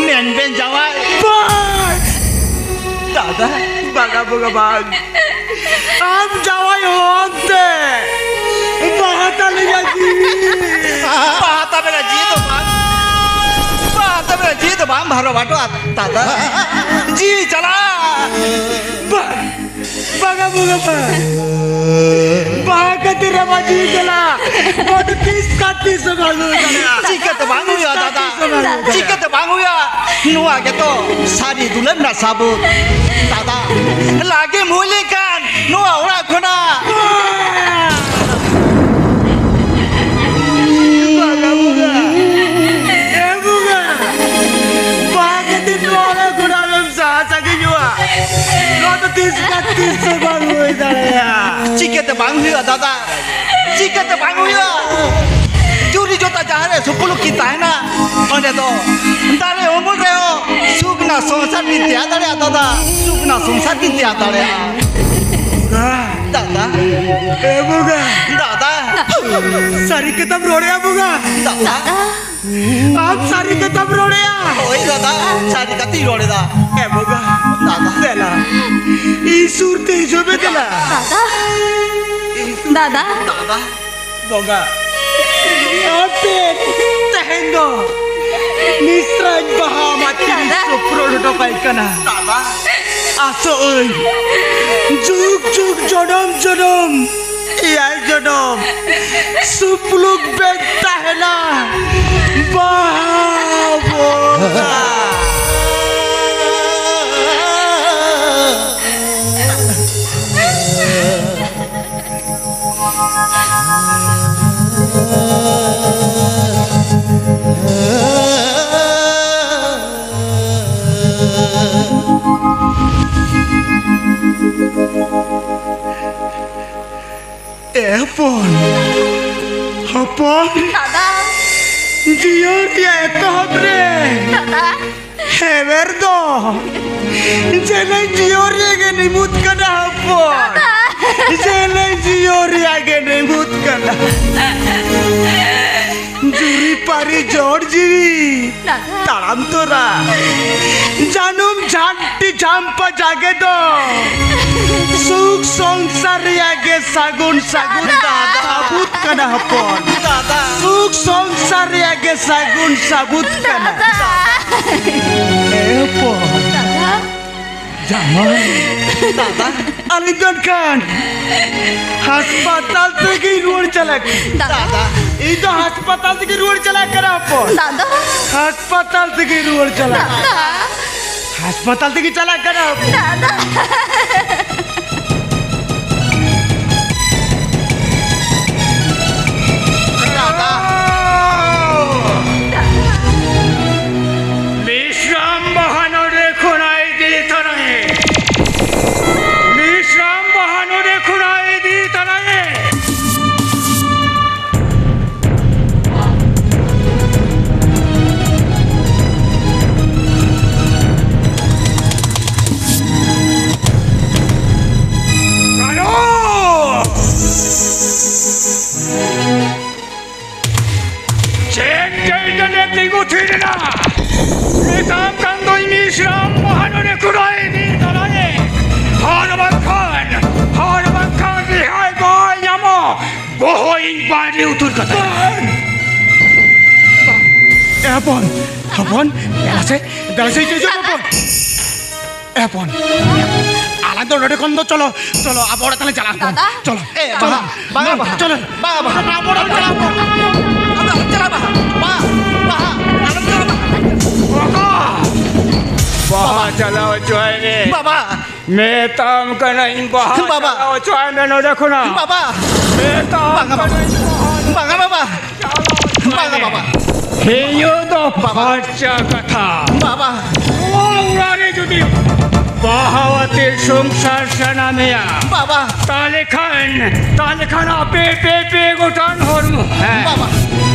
ᱢᱮᱱ ᱵᱮᱱ ᱡᱟᱶᱟᱭ᱾ ᱵᱟᱝ᱾ ᱫᱟᱫᱟ᱾ ᱵᱟᱝᱟ ᱵᱚᱸᱜᱟ ᱵᱟᱝ᱾ ᱟᱢ ᱡᱟᱶᱟᱭ ᱦᱚᱱ ᱛᱮ ᱵᱟᱦᱟ ᱛᱟᱞᱮ ᱡᱤᱣᱤ᱾ ᱵᱟᱦᱟ ᱛᱟᱵᱮᱱᱟ ᱡᱤᱣᱤ ᱫᱚ ᱵᱟᱝ, ᱵᱟᱦᱟ ᱛᱟᱵᱮᱱᱟ ᱡᱤᱣᱤ ᱫᱚ ᱵᱟᱝ ᱵᱷᱟᱨᱚ ᱵᱟᱴᱚᱜᱼᱟ ᱫᱟᱫᱟ᱾ ᱡᱤᱣᱤ ᱪᱟᱞᱟᱜ᱾ ᱵᱟᱝ, ᱵᱟᱝᱟ ᱵᱚᱸᱜᱟ ᱵᱟᱝ᱾ ᱵᱟᱦᱟ ᱠᱟᱛᱮ ᱨᱮ ᱢᱟᱹᱡᱷᱤ ᱪᱟᱞᱟᱜ᱾ ᱱᱚᱣᱟ ᱫᱚ ᱛᱤᱥ ᱠᱟᱞ ᱛᱤᱥ ᱦᱚᱸ ᱵᱟᱝ ᱦᱩᱭ ᱫᱟᱲᱮᱭᱟᱜᱼᱟ᱾ ᱪᱤᱠᱟᱹᱛᱮ ᱵᱟᱝ ᱦᱩᱭᱩᱜᱼᱟ, ᱫᱟᱫᱟ? ᱪᱤᱠᱟᱹᱛᱮ ᱵᱟᱝ ᱦᱩᱭᱩᱜᱼᱟ? ᱱᱚᱣᱟ ᱜᱮᱛᱚ ᱥᱟᱹᱨᱤ ᱫᱩᱞᱟᱹᱲ ᱨᱮᱱᱟᱜ ᱥᱟᱹᱵᱩᱛ᱾ ᱫᱟᱫᱟ, ᱞᱟᱜᱮᱢ ᱦᱩᱭ ᱞᱮᱱᱠᱷᱟᱱ ᱱᱚᱣᱟ ᱚᱲᱟᱜ ᱠᱷᱚᱱᱟᱜ᱾ ᱵᱟᱝᱟ ᱵᱚᱸᱜᱟ᱾ ᱮ ᱵᱚᱸᱜᱟ, ᱵᱟᱝ ᱠᱷᱟᱹᱛᱤᱨ ᱱᱚᱣᱟ ᱚᱲᱟᱜ ᱠᱷᱚᱱᱟᱜ ᱟᱢᱮᱢ ᱥᱟᱦᱟ ᱥᱟᱺᱜᱤᱧᱚᱜᱼᱟ᱾ ᱱᱚᱣᱟ ᱫᱚ ᱛᱤᱥ ᱠᱷᱟᱱ ᱛᱤᱥ ᱦᱚᱸ ᱵᱟᱝ ᱦᱩᱭ ᱫᱟᱲᱮᱭᱟᱜᱼᱟ᱾ ᱪᱤᱠᱟᱹᱛᱮ ᱵᱟᱝ ᱦᱩᱭᱩᱜᱼᱟ, ᱫᱟᱫᱟ? ᱪᱤᱠᱟᱹᱛᱮ ᱵᱟᱝ ᱦᱩᱭᱩᱜᱼᱟ? ᱡᱩᱨᱤ ᱡᱚᱛᱟ ᱡᱟᱦᱟᱸ ᱨᱮ ᱥᱩᱯᱩᱞᱩᱠ ᱠᱤᱱ ᱛᱟᱦᱮᱱᱟ, ᱚᱸᱰᱮ ᱫᱚ ᱫᱟᱨᱮ ᱩᱢᱩᱞ ᱨᱮᱦᱚᱸ ᱥᱩᱠ ᱨᱮᱱᱟᱜ ᱥᱚᱝᱥᱟᱨ ᱠᱤᱱ ᱛᱮᱭᱟᱨ ᱫᱟᱲᱮᱭᱟᱜᱼᱟ, ᱫᱟᱫᱟ᱾ ᱥᱩᱠ ᱨᱮᱱᱟᱜ ᱥᱚᱝᱥᱟᱨ ᱠᱤᱱ ᱛᱮᱭᱟᱨ ᱫᱟᱲᱮᱭᱟᱜᱼᱟ᱾ ᱵᱚᱸᱜᱟ᱾ ᱫᱟᱫᱟ᱾ ᱮ ᱵᱚᱸᱜᱟ᱾ ᱫᱟᱫᱟ᱾ ᱥᱟᱹᱨᱤ ᱠᱟᱛᱷᱟᱢ ᱨᱚᱲᱮᱜᱼᱟ ᱵᱚᱸᱜᱟ᱾ ᱫᱟᱫᱟ᱾ ᱟᱢ ᱥᱟᱹᱨᱤ ᱠᱟᱛᱷᱟᱢ ᱨᱚᱲᱮᱜᱼᱟ᱾ ᱦᱳᱭ ᱫᱟᱫᱟ, ᱥᱟᱹᱨᱤ ᱠᱟᱛᱷᱟᱧ ᱨᱚᱲᱮᱫᱟ᱾ ᱮ ᱵᱚᱸᱜᱟ᱾ ᱫᱟᱫᱟ᱾ ᱫᱮᱞᱟ᱾ ᱤᱧ ᱥᱩᱨ ᱛᱮ ᱦᱤᱡᱩᱜ ᱢᱮ ᱫᱮᱞᱟ᱾ ᱫᱟᱫᱟ᱾ ᱫᱟᱫᱟ᱾ ᱫᱟᱫᱟ᱾ ᱵᱚᱸᱜᱟ᱾ ᱟᱯᱮ ᱛᱮᱦᱮᱧ ᱫᱚ ᱢᱤᱥᱨᱟᱧ ᱵᱟᱦᱟ ᱟᱢᱟᱜ ᱛᱤᱨᱤᱧ ᱫᱟᱫᱟ᱾ ᱥᱩᱯᱨᱚ ᱦᱚᱴᱚ ᱠᱟᱭ ᱠᱟᱱᱟ᱾ ᱫᱟᱫᱟ᱾ ᱟᱥᱚᱜ ᱟᱹᱧ ᱡᱩᱜᱽ ᱡᱩᱜᱽ ᱡᱚᱱᱚᱢ ᱡᱚᱱᱚᱢ ᱮᱭᱟᱭ ᱡᱚᱱᱚᱢ ᱥᱩᱯᱞᱩᱠ ᱵᱮᱱ ᱛᱟᱦᱮᱱᱟ᱾ ᱵᱟᱦᱟ ᱵᱚᱸᱜᱟ᱾ ᱮ ᱦᱚᱯᱚᱱ, ᱦᱚᱯᱚᱱ᱾ ᱫᱟᱫᱟ᱾ ᱡᱤᱭᱚᱱ ᱨᱮᱭᱟᱜ ᱮᱛᱚᱦᱚᱵ ᱨᱮ ᱫᱟᱫᱟ᱾ ᱦᱮᱣᱮᱨ ᱫᱚ ᱡᱮᱞᱮᱧ ᱡᱤᱭᱚᱱ ᱨᱮᱭᱟᱜ ᱜᱮ ᱱᱤᱢᱩᱫ ᱠᱟᱱᱟ ᱦᱚᱯᱚᱱ᱾ ᱫᱟᱫᱟ᱾ ᱡᱮᱞᱮᱧ ᱡᱤᱭᱚᱱ ᱨᱮᱭᱟᱜ ᱜᱮ ᱱᱤᱢᱩᱫ ᱠᱟᱱᱟ᱾ ᱡᱩᱨᱤᱯᱟᱹᱨᱤ ᱡᱚᱲ ᱡᱤᱣᱤ ᱫᱟᱫᱟ᱾ ᱛᱟᱲᱟᱢ ᱛᱚᱨᱟ ᱡᱟᱹᱱᱩᱢ ᱡᱷᱟᱱᱴᱤ ᱡᱷᱟᱢᱯᱟ ᱡᱟᱜᱮ ᱫᱚ ᱥᱩᱠ ᱥᱚᱝᱥᱟᱨ ᱨᱮᱭᱟᱜ ᱜᱮ ᱥᱟᱹᱜᱩᱱ ᱥᱟᱹᱜᱩᱱ ᱫᱟᱫᱟ᱾ ᱥᱟᱹᱵᱩᱫ ᱠᱟᱱᱟ ᱦᱚᱯᱚᱱ᱾ ᱫᱟᱫᱟ᱾ ᱥᱩᱠ ᱥᱚᱝᱥᱟᱨ ᱨᱮᱭᱟᱜ ᱜᱮ ᱥᱟᱹᱜᱩᱱ ᱥᱟᱹᱵᱩᱫ ᱠᱟᱱᱟ᱾ ᱫᱟᱫᱟ᱾ ᱮ ᱦᱚᱯᱚᱱ᱾ ᱫᱟᱫᱟ᱾ ᱫᱟᱫᱟ, ᱟᱹᱞᱤᱧ ᱫᱚ ᱮᱱᱠᱷᱟᱱ ᱦᱟᱥᱯᱟᱛᱟᱞ ᱛᱮᱜᱮ ᱨᱩᱣᱟᱹᱲ ᱪᱟᱞᱟᱜ ᱠᱟᱱᱟ᱾ ᱫᱟᱫᱟ᱾ ᱤᱧ ᱫᱚ ᱦᱟᱥᱯᱟᱛᱟᱞ ᱛᱮᱜᱮ ᱨᱩᱣᱟᱹᱲ ᱪᱟᱞᱟᱜ ᱠᱟᱱᱟ ᱦᱚᱯᱚᱱ᱾ ᱫᱟᱫᱟ᱾ ᱦᱟᱥᱯᱟᱛᱟᱞ ᱛᱮᱜᱮ ᱨᱩᱣᱟᱹᱲ ᱪᱟᱞᱟᱜ ᱠᱟᱱᱟ᱾ ᱫᱟᱫᱟ᱾ ᱦᱟᱥᱯᱟᱛᱟᱞ ᱛᱮᱜᱮ ᱪᱟᱞᱟᱜ ᱠᱟᱱᱟ ᱦᱚᱯᱚᱱ᱾ ᱫᱟᱫᱟ᱾ ᱫᱟᱫᱟ᱾ ᱵᱤᱥᱨᱟᱢ ᱵᱟᱦᱟ ᱱᱚᱰᱮ ᱠᱷᱚᱱᱟᱜ ᱤᱫᱤ ᱛᱟᱨᱟᱭᱮ᱾ ᱵᱤᱥᱨᱟᱢ ᱵᱟᱦᱟ ᱱᱚᱰᱮ ᱠᱷᱚᱱᱟᱜ ᱤᱫᱤ ᱛᱟᱨᱟᱭᱮ᱾ ᱠᱟᱱᱩ! ᱪᱮᱫ ᱪᱟᱹᱭ ᱠᱟᱛᱮ ᱛᱤᱸᱜᱩ ᱛᱷᱤᱨ ᱮᱱᱟ? ᱢᱮᱛᱟᱢ ᱠᱟᱱ ᱫᱚᱧ ᱢᱤᱥᱨᱟᱢ ᱵᱟᱦᱟ ᱱᱚᱰᱮ ᱠᱷᱚᱱᱟᱜ ᱤᱫᱤ ᱛᱟᱨᱟᱭᱮ᱾ ᱟᱨ ᱵᱟᱝᱠᱷᱟᱱ, ᱟᱨ ᱵᱟᱝᱠᱷᱟᱱ ᱨᱤᱦᱟᱹᱭ ᱵᱟᱭ ᱧᱟᱢᱚᱜ᱾ ᱵᱚᱦᱚᱜ ᱤᱧ ᱵᱟᱹᱲᱤ ᱩᱛᱟᱹᱨ ᱠᱟᱛᱟᱭᱟ᱾ ᱮ ᱦᱚᱯᱚᱱ, ᱦᱚᱯᱚᱱ, ᱫᱮᱞᱟ ᱥᱮ, ᱫᱮᱞᱟ ᱥᱮ, ᱦᱤᱡᱩᱜ ᱢᱮ ᱦᱚᱯᱚᱱ᱾ ᱮ ᱦᱚᱯᱚᱱ, ᱟᱞᱟᱝ ᱫᱚ ᱱᱚᱰᱮ ᱠᱷᱚᱱ ᱫᱚ ᱪᱚᱞᱚ, ᱪᱚᱞᱚ, ᱟᱵᱚ ᱚᱲᱟᱜ ᱛᱮᱞᱟᱝ ᱪᱟᱞᱟᱜᱼᱟ ᱦᱚᱯᱚᱱ᱾ ᱫᱟᱫᱟ᱾ ᱪᱚᱞᱚ, ᱮ, ᱪᱚᱞᱚ᱾ ᱵᱟᱦᱟ, ᱵᱟᱦᱟ, ᱵᱟᱦᱟ᱾ ᱪᱚᱞᱚ᱾ ᱵᱟᱦᱟ, ᱵᱟᱦᱟ᱾ ᱟᱵᱚ ᱚᱲᱟᱜ ᱛᱮᱞᱟᱝ ᱪᱟᱞᱟᱜᱼᱟ ᱦᱚᱯᱚᱱ᱾ ᱟᱫᱚ ᱪᱟᱞᱟᱜ ᱵᱟᱦᱟ, ᱵᱟᱦᱟ, ᱵᱟᱦᱟ, ᱟᱞᱚᱢ ᱪᱟᱞᱟᱜ ᱵᱟᱦᱟ᱾ ᱵᱟᱦᱟ, ᱵᱟᱦᱟ ᱪᱟᱞᱟᱣ ᱦᱚᱪᱚᱣᱟᱭ ᱢᱮ᱾ ᱵᱟᱵᱟ᱾ ᱢᱮᱛᱟᱢ ᱠᱟᱹᱱᱟᱹᱧ ᱵᱟᱦᱟ ᱵᱟᱵᱟ᱾ ᱪᱟᱞᱟᱣ ᱦᱚᱪᱚᱣᱟᱭ ᱢᱮ ᱱᱚᱰᱮ ᱠᱷᱚᱱᱟᱜ᱾ ᱵᱟᱵᱟ᱾ ᱢᱮᱛᱟᱢ ᱵᱟᱝᱟ, ᱵᱟᱵᱟ᱾ ᱠᱟᱹᱱᱟᱹᱧ ᱵᱟᱦᱟ ᱵᱟᱝᱟ, ᱵᱟᱵᱟ᱾ ᱵᱟᱝᱟ, ᱵᱟᱵᱟ᱾ ᱦᱮᱸ ᱫᱚ ᱵᱟᱵᱟ᱾ ᱯᱷᱟᱨᱪᱟ ᱠᱟᱛᱷᱟ᱾ ᱵᱟᱵᱟ᱾ ᱱᱚᱣᱟ ᱚᱲᱟᱜ ᱨᱮ ᱡᱩᱫᱤ ᱵᱟᱦᱟ ᱟᱛᱮ ᱥᱚᱝᱥᱟᱨ ᱥᱟᱱᱟ ᱢᱮᱭᱟ, ᱵᱟᱵᱟ᱾ ᱛᱟᱦᱞᱮ ᱠᱷᱟᱱ, ᱛᱟᱦᱞᱮ ᱠᱷᱟᱱ ᱟᱯᱮ ᱯᱮ, ᱯᱮ ᱜᱚᱴᱟᱝ ᱦᱚᱲᱢᱚ᱾ ᱦᱮᱸ᱾ ᱵᱟᱵᱟ᱾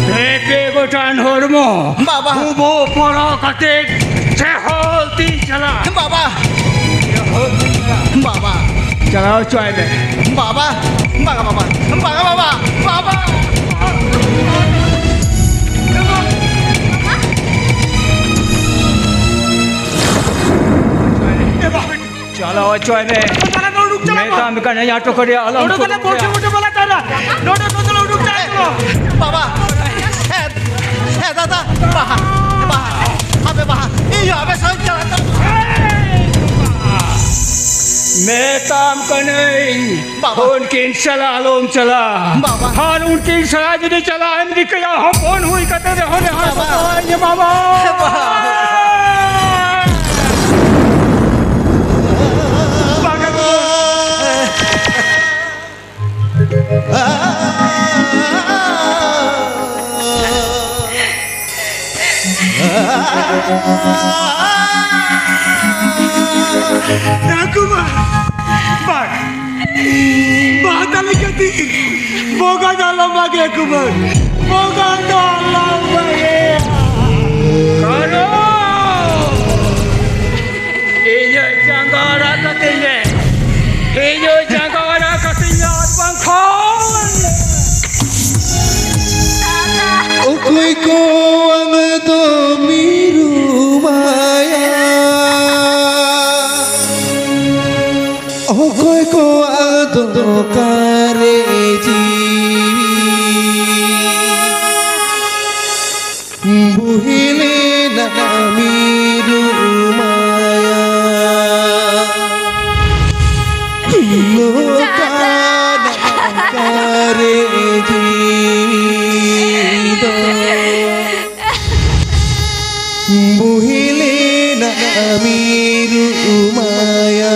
ᱯᱮ, ᱯᱮ ᱜᱚᱴᱟᱝ ᱦᱚᱲᱢᱚ᱾ ᱵᱟᱵᱟ᱾ ᱵᱩᱵᱩ ᱯᱚᱨᱚ ᱠᱟᱛᱮ ᱪᱮᱦᱚᱞ ᱛᱤᱧ ᱪᱟᱞᱟᱜ᱾ ᱵᱟᱵᱟ᱾ ᱪᱮᱦᱚᱞ ᱛᱤᱧ ᱪᱟᱞᱟᱜ᱾ ᱵᱟᱵᱟ᱾ ᱪᱟᱞᱟᱣ ᱦᱚᱪᱚᱣᱟᱭ ᱢᱮ᱾ ᱵᱟᱵᱟ᱾ ᱵᱟᱝᱟ, ᱵᱟᱵᱟ᱾ ᱵᱟᱝᱟ, ᱵᱟᱵᱟ᱾ ᱵᱟᱵᱟ᱾ ᱮ ᱵᱟᱵᱟ᱾ ᱪᱟᱞᱟᱣ ᱦᱚᱪᱚᱭ ᱢᱮ᱾ ᱱᱚᱰᱮ ᱠᱷᱚᱱ ᱛᱟᱞᱟ ᱠᱷᱚᱱ ᱩᱰᱩᱠ ᱪᱟᱞᱟᱜ ᱢᱮ᱾ ᱢᱮᱛᱟᱢ ᱠᱟᱹᱱᱟᱹᱧ, ᱟᱴᱚᱠ ᱨᱮᱭᱟᱜ ᱟᱞᱚᱢ ᱱᱚᱰᱮ ᱠᱷᱚᱱ ᱠᱩᱨᱩᱢᱩᱴᱩᱭᱟ᱾ ᱵᱚᱞᱪᱷᱤ ᱵᱚᱞᱪᱷᱤ ᱵᱟᱞᱟ ᱪᱟᱞᱟᱜ᱾ ᱱᱚᱰᱮ ᱠᱷᱚᱱ ᱛᱟᱞᱟ ᱩᱰᱩᱠ ᱪᱟᱞᱟᱜ ᱢᱮ᱾ ᱵᱟᱵᱟ, ᱮ, ᱮ, ᱫᱟᱫᱟ, ᱵᱟᱦᱟ, ᱵᱟᱦᱟ, ᱟᱯᱮ ᱵᱟᱦᱟ, ᱤᱧ ᱦᱚᱸ ᱟᱯᱮ ᱥᱟᱶ ᱤᱧ ᱪᱟᱞᱟᱜ ᱠᱟᱱᱟ᱾ ᱢᱮᱛᱟᱢ ᱠᱟᱹᱱᱟᱹᱧ, ᱵᱟᱵᱟ᱾ ᱩᱱᱠᱤᱱ ᱥᱟᱞᱟᱜ ᱟᱞᱚᱢ ᱪᱟᱞᱟᱜ᱾ ᱵᱟᱵᱟ᱾ ᱟᱨ ᱩᱱᱠᱤᱱ ᱥᱟᱞᱟᱜ ᱡᱩᱫᱤ ᱪᱟᱞᱟᱜ ᱮᱢ ᱨᱤᱠᱟᱹᱭᱟ, ᱦᱚᱯᱚᱱ ᱦᱩᱭ ᱠᱟᱛᱮ ᱨᱮᱦᱚᱸ ᱡᱟᱦᱟᱸᱭ ᱵᱟᱵᱟ᱾ ᱵᱟᱵᱟᱭ ᱧᱟᱢᱟᱢᱟ᱾ ᱵᱟᱵᱟ᱾ ᱵᱟᱝᱟ ᱜᱚ᱾ ᱮ ᱠᱩᱢᱟᱨ, ᱵᱟᱝ, ᱵᱟᱝ ᱛᱟᱞᱮ ᱠᱟᱹᱴᱤᱡ, ᱵᱚᱸᱜᱟ ᱫᱚ ᱟᱞᱚᱢ ᱢᱟᱜᱮ ᱠᱩᱢᱟᱨ, ᱵᱚᱸᱜᱟ ᱫᱚ ᱟᱞᱚᱢ ᱢᱟᱜᱮ᱾ ᱠᱟᱨᱚᱱ ᱤᱧᱟᱹᱜ ᱡᱟᱸᱜᱟ ᱟᱲᱟᱜ ᱠᱟᱹᱛᱤᱧ ᱢᱮ᱾ ᱤᱧᱟᱹᱜ ᱡᱟᱸᱜᱟ ᱟᱲᱟᱜ ᱠᱟᱹᱛᱤᱧ ᱢᱮ, ᱟᱨ ᱵᱟᱝᱠᱷᱟᱱ ᱚᱠᱚᱭ ᱠᱚᱣᱟᱝ ᱫᱚ ᱢᱤᱨᱩ ᱢᱟᱭᱟ? ᱚᱠᱚᱭ ᱠᱚᱣᱟᱜ ᱫᱚ ᱚᱠᱟᱨᱮ ᱡᱤᱣᱤ? ᱵᱩᱦᱤᱞᱮᱱᱟ ᱢᱤᱨᱩ ᱢᱟᱭᱟ, ᱱᱚᱝᱠᱟᱱ ᱚᱠᱟᱨᱮ ᱡᱤᱣᱤ ᱫᱚ? ᱵᱩᱦᱤᱞᱮᱱᱟ ᱢᱤᱨᱩ ᱢᱟᱭᱟ᱾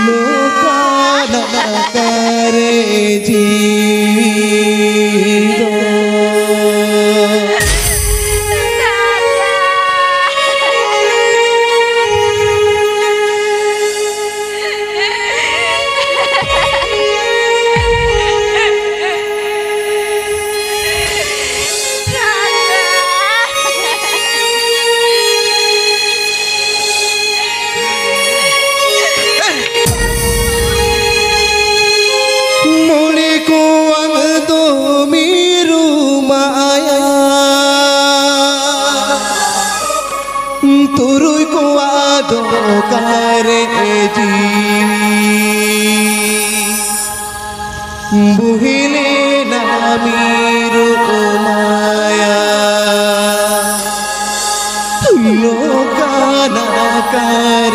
ᱱᱚᱝᱠᱟᱱ ᱚᱠᱟᱨᱮ ᱡᱤᱣᱤ ᱫᱚ᱾ ᱢᱚᱬᱮ ᱠᱚᱣᱟᱜ ᱫᱚ ᱢᱤᱨᱩ ᱢᱟᱭᱟ, ᱛᱩᱨᱩᱭ ᱠᱚᱣᱟᱜ ᱫᱚ ᱚᱠᱟᱨᱮ ᱡᱤᱣᱤ? ᱵᱩᱦᱤᱞᱮᱱᱟ ᱢᱤᱨᱩ ᱢᱟᱭᱟ, ᱱᱚᱝᱠᱟᱱ ᱚᱠᱟᱨᱮ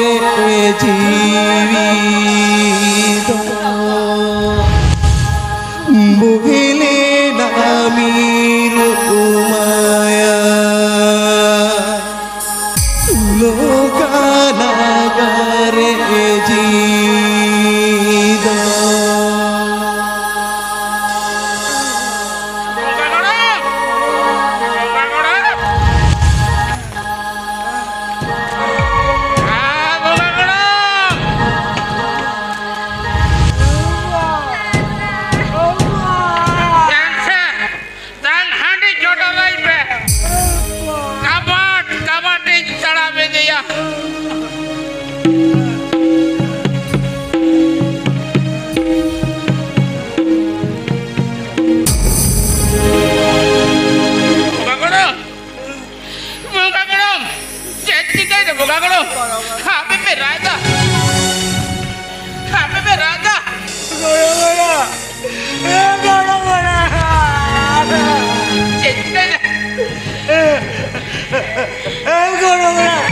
ᱮ ᱜᱚᱲᱚᱢ ᱦᱟᱲᱟᱢ,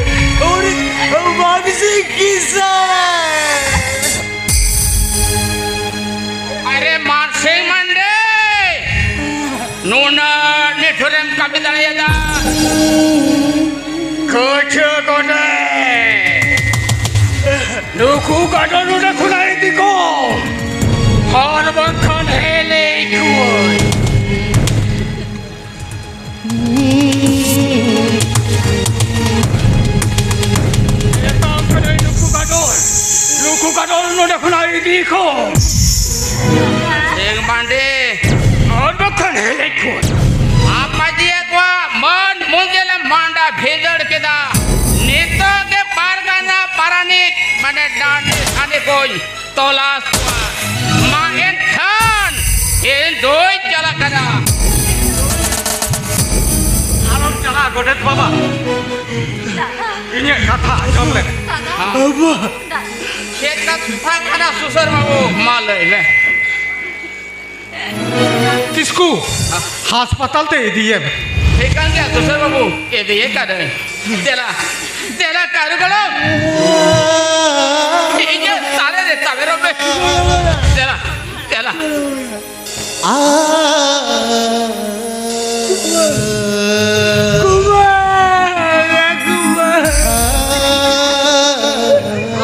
ᱩᱱᱤ ᱵᱟᱢᱥᱤ ᱠᱤᱥᱟᱹᱬ᱾ ᱟᱨᱮ ᱢᱟᱨᱥᱮ ᱢᱟᱱᱰᱮ, ᱱᱩᱱᱟᱹᱜ ᱱᱤᱴᱷᱩᱨᱮᱢ ᱠᱟᱹᱢᱤ ᱫᱟᱲᱮᱭᱟᱫᱟ? ᱠᱩᱪᱷᱩ ᱜᱚᱰᱮ, ᱱᱩᱠᱩ ᱜᱟᱰᱚ ᱱᱚᱰᱮ ᱠᱷᱚᱱᱟᱜ ᱤᱫᱤ ᱠᱚᱢ, ᱟᱨ ᱵᱟᱝᱠᱷᱟᱱ ᱦᱮᱞᱮ ᱤᱠᱩᱭ᱾ ᱮᱛᱟᱝ ᱠᱟᱹᱱᱟᱹᱧ ᱱᱩᱠᱩ ᱜᱟᱰᱚᱨ, ᱱᱩᱠᱩ ᱜᱟᱰᱚᱨ ᱱᱚᱰᱮ ᱠᱷᱚᱱᱟᱜ ᱤᱫᱤ ᱠᱚᱢ᱾ ᱮ ᱢᱟᱱᱰᱤ᱾ ᱟᱨ ᱵᱟᱠᱷᱟᱱ ᱦᱮᱞᱮᱡ ᱠᱚ᱾ ᱟᱯᱟᱡᱤᱭᱟᱹ ᱠᱚᱣᱟᱜ ᱢᱟᱹᱱ ᱢᱩᱸᱡᱟᱹᱞᱮ ᱢᱟᱸᱰᱟ ᱵᱷᱤᱸᱫᱟᱹᱲ ᱠᱮᱫᱟ᱾ ᱱᱤᱛᱚᱜ ᱜᱮ ᱯᱟᱨᱜᱟᱱᱟ ᱯᱟᱨᱟᱱᱤᱠ ᱢᱟᱱᱮ ᱰᱟᱸᱰᱮ ᱥᱟᱱᱤ ᱠᱚᱧ ᱛᱚᱞᱟᱥ ᱠᱚᱣᱟ᱾ ᱢᱟ ᱮᱱᱠᱷᱟᱱ ᱤᱧ ᱫᱩᱧ ᱪᱟᱞᱟᱜ ᱠᱟᱱᱟ᱾ ᱟᱞᱚᱢ ᱪᱟᱞᱟᱜᱼᱟ ᱜᱚᱰᱮᱛ ᱵᱟᱵᱟ, ᱤᱧᱟᱹᱜ ᱠᱟᱛᱷᱟ ᱟᱸᱡᱚᱢ ᱞᱮᱢ᱾ ᱵᱟᱵᱟ᱾ ᱪᱮᱫ ᱠᱟᱛᱷᱟ ᱠᱟᱱᱟ ᱥᱩᱥᱟᱹᱨ ᱵᱟᱹᱵᱩ? ᱢᱟ ᱞᱟᱹᱭ ᱢᱮ᱾ ᱠᱤᱥᱠᱩ, ᱦᱟᱥᱯᱟᱛᱟᱞ ᱛᱮ ᱤᱫᱤᱭᱮᱢ᱾ ᱴᱷᱤᱠᱟᱹᱱ ᱜᱮᱭᱟ ᱥᱩᱥᱟᱹᱨ ᱵᱟᱹᱵᱩ, ᱤᱫᱤᱭᱮ ᱠᱟᱹᱱᱟᱹᱧ᱾ ᱫᱮᱞᱟ, ᱫᱮᱞᱟ ᱠᱟᱹᱨᱩ ᱜᱚᱲᱚᱢ᱾ ᱤᱧᱟᱹᱜ ᱛᱟᱨᱮ ᱨᱮ ᱛᱟᱵᱮᱨᱚᱜ ᱢᱮ᱾ ᱫᱮᱞᱟ, ᱫᱮᱞᱟ᱾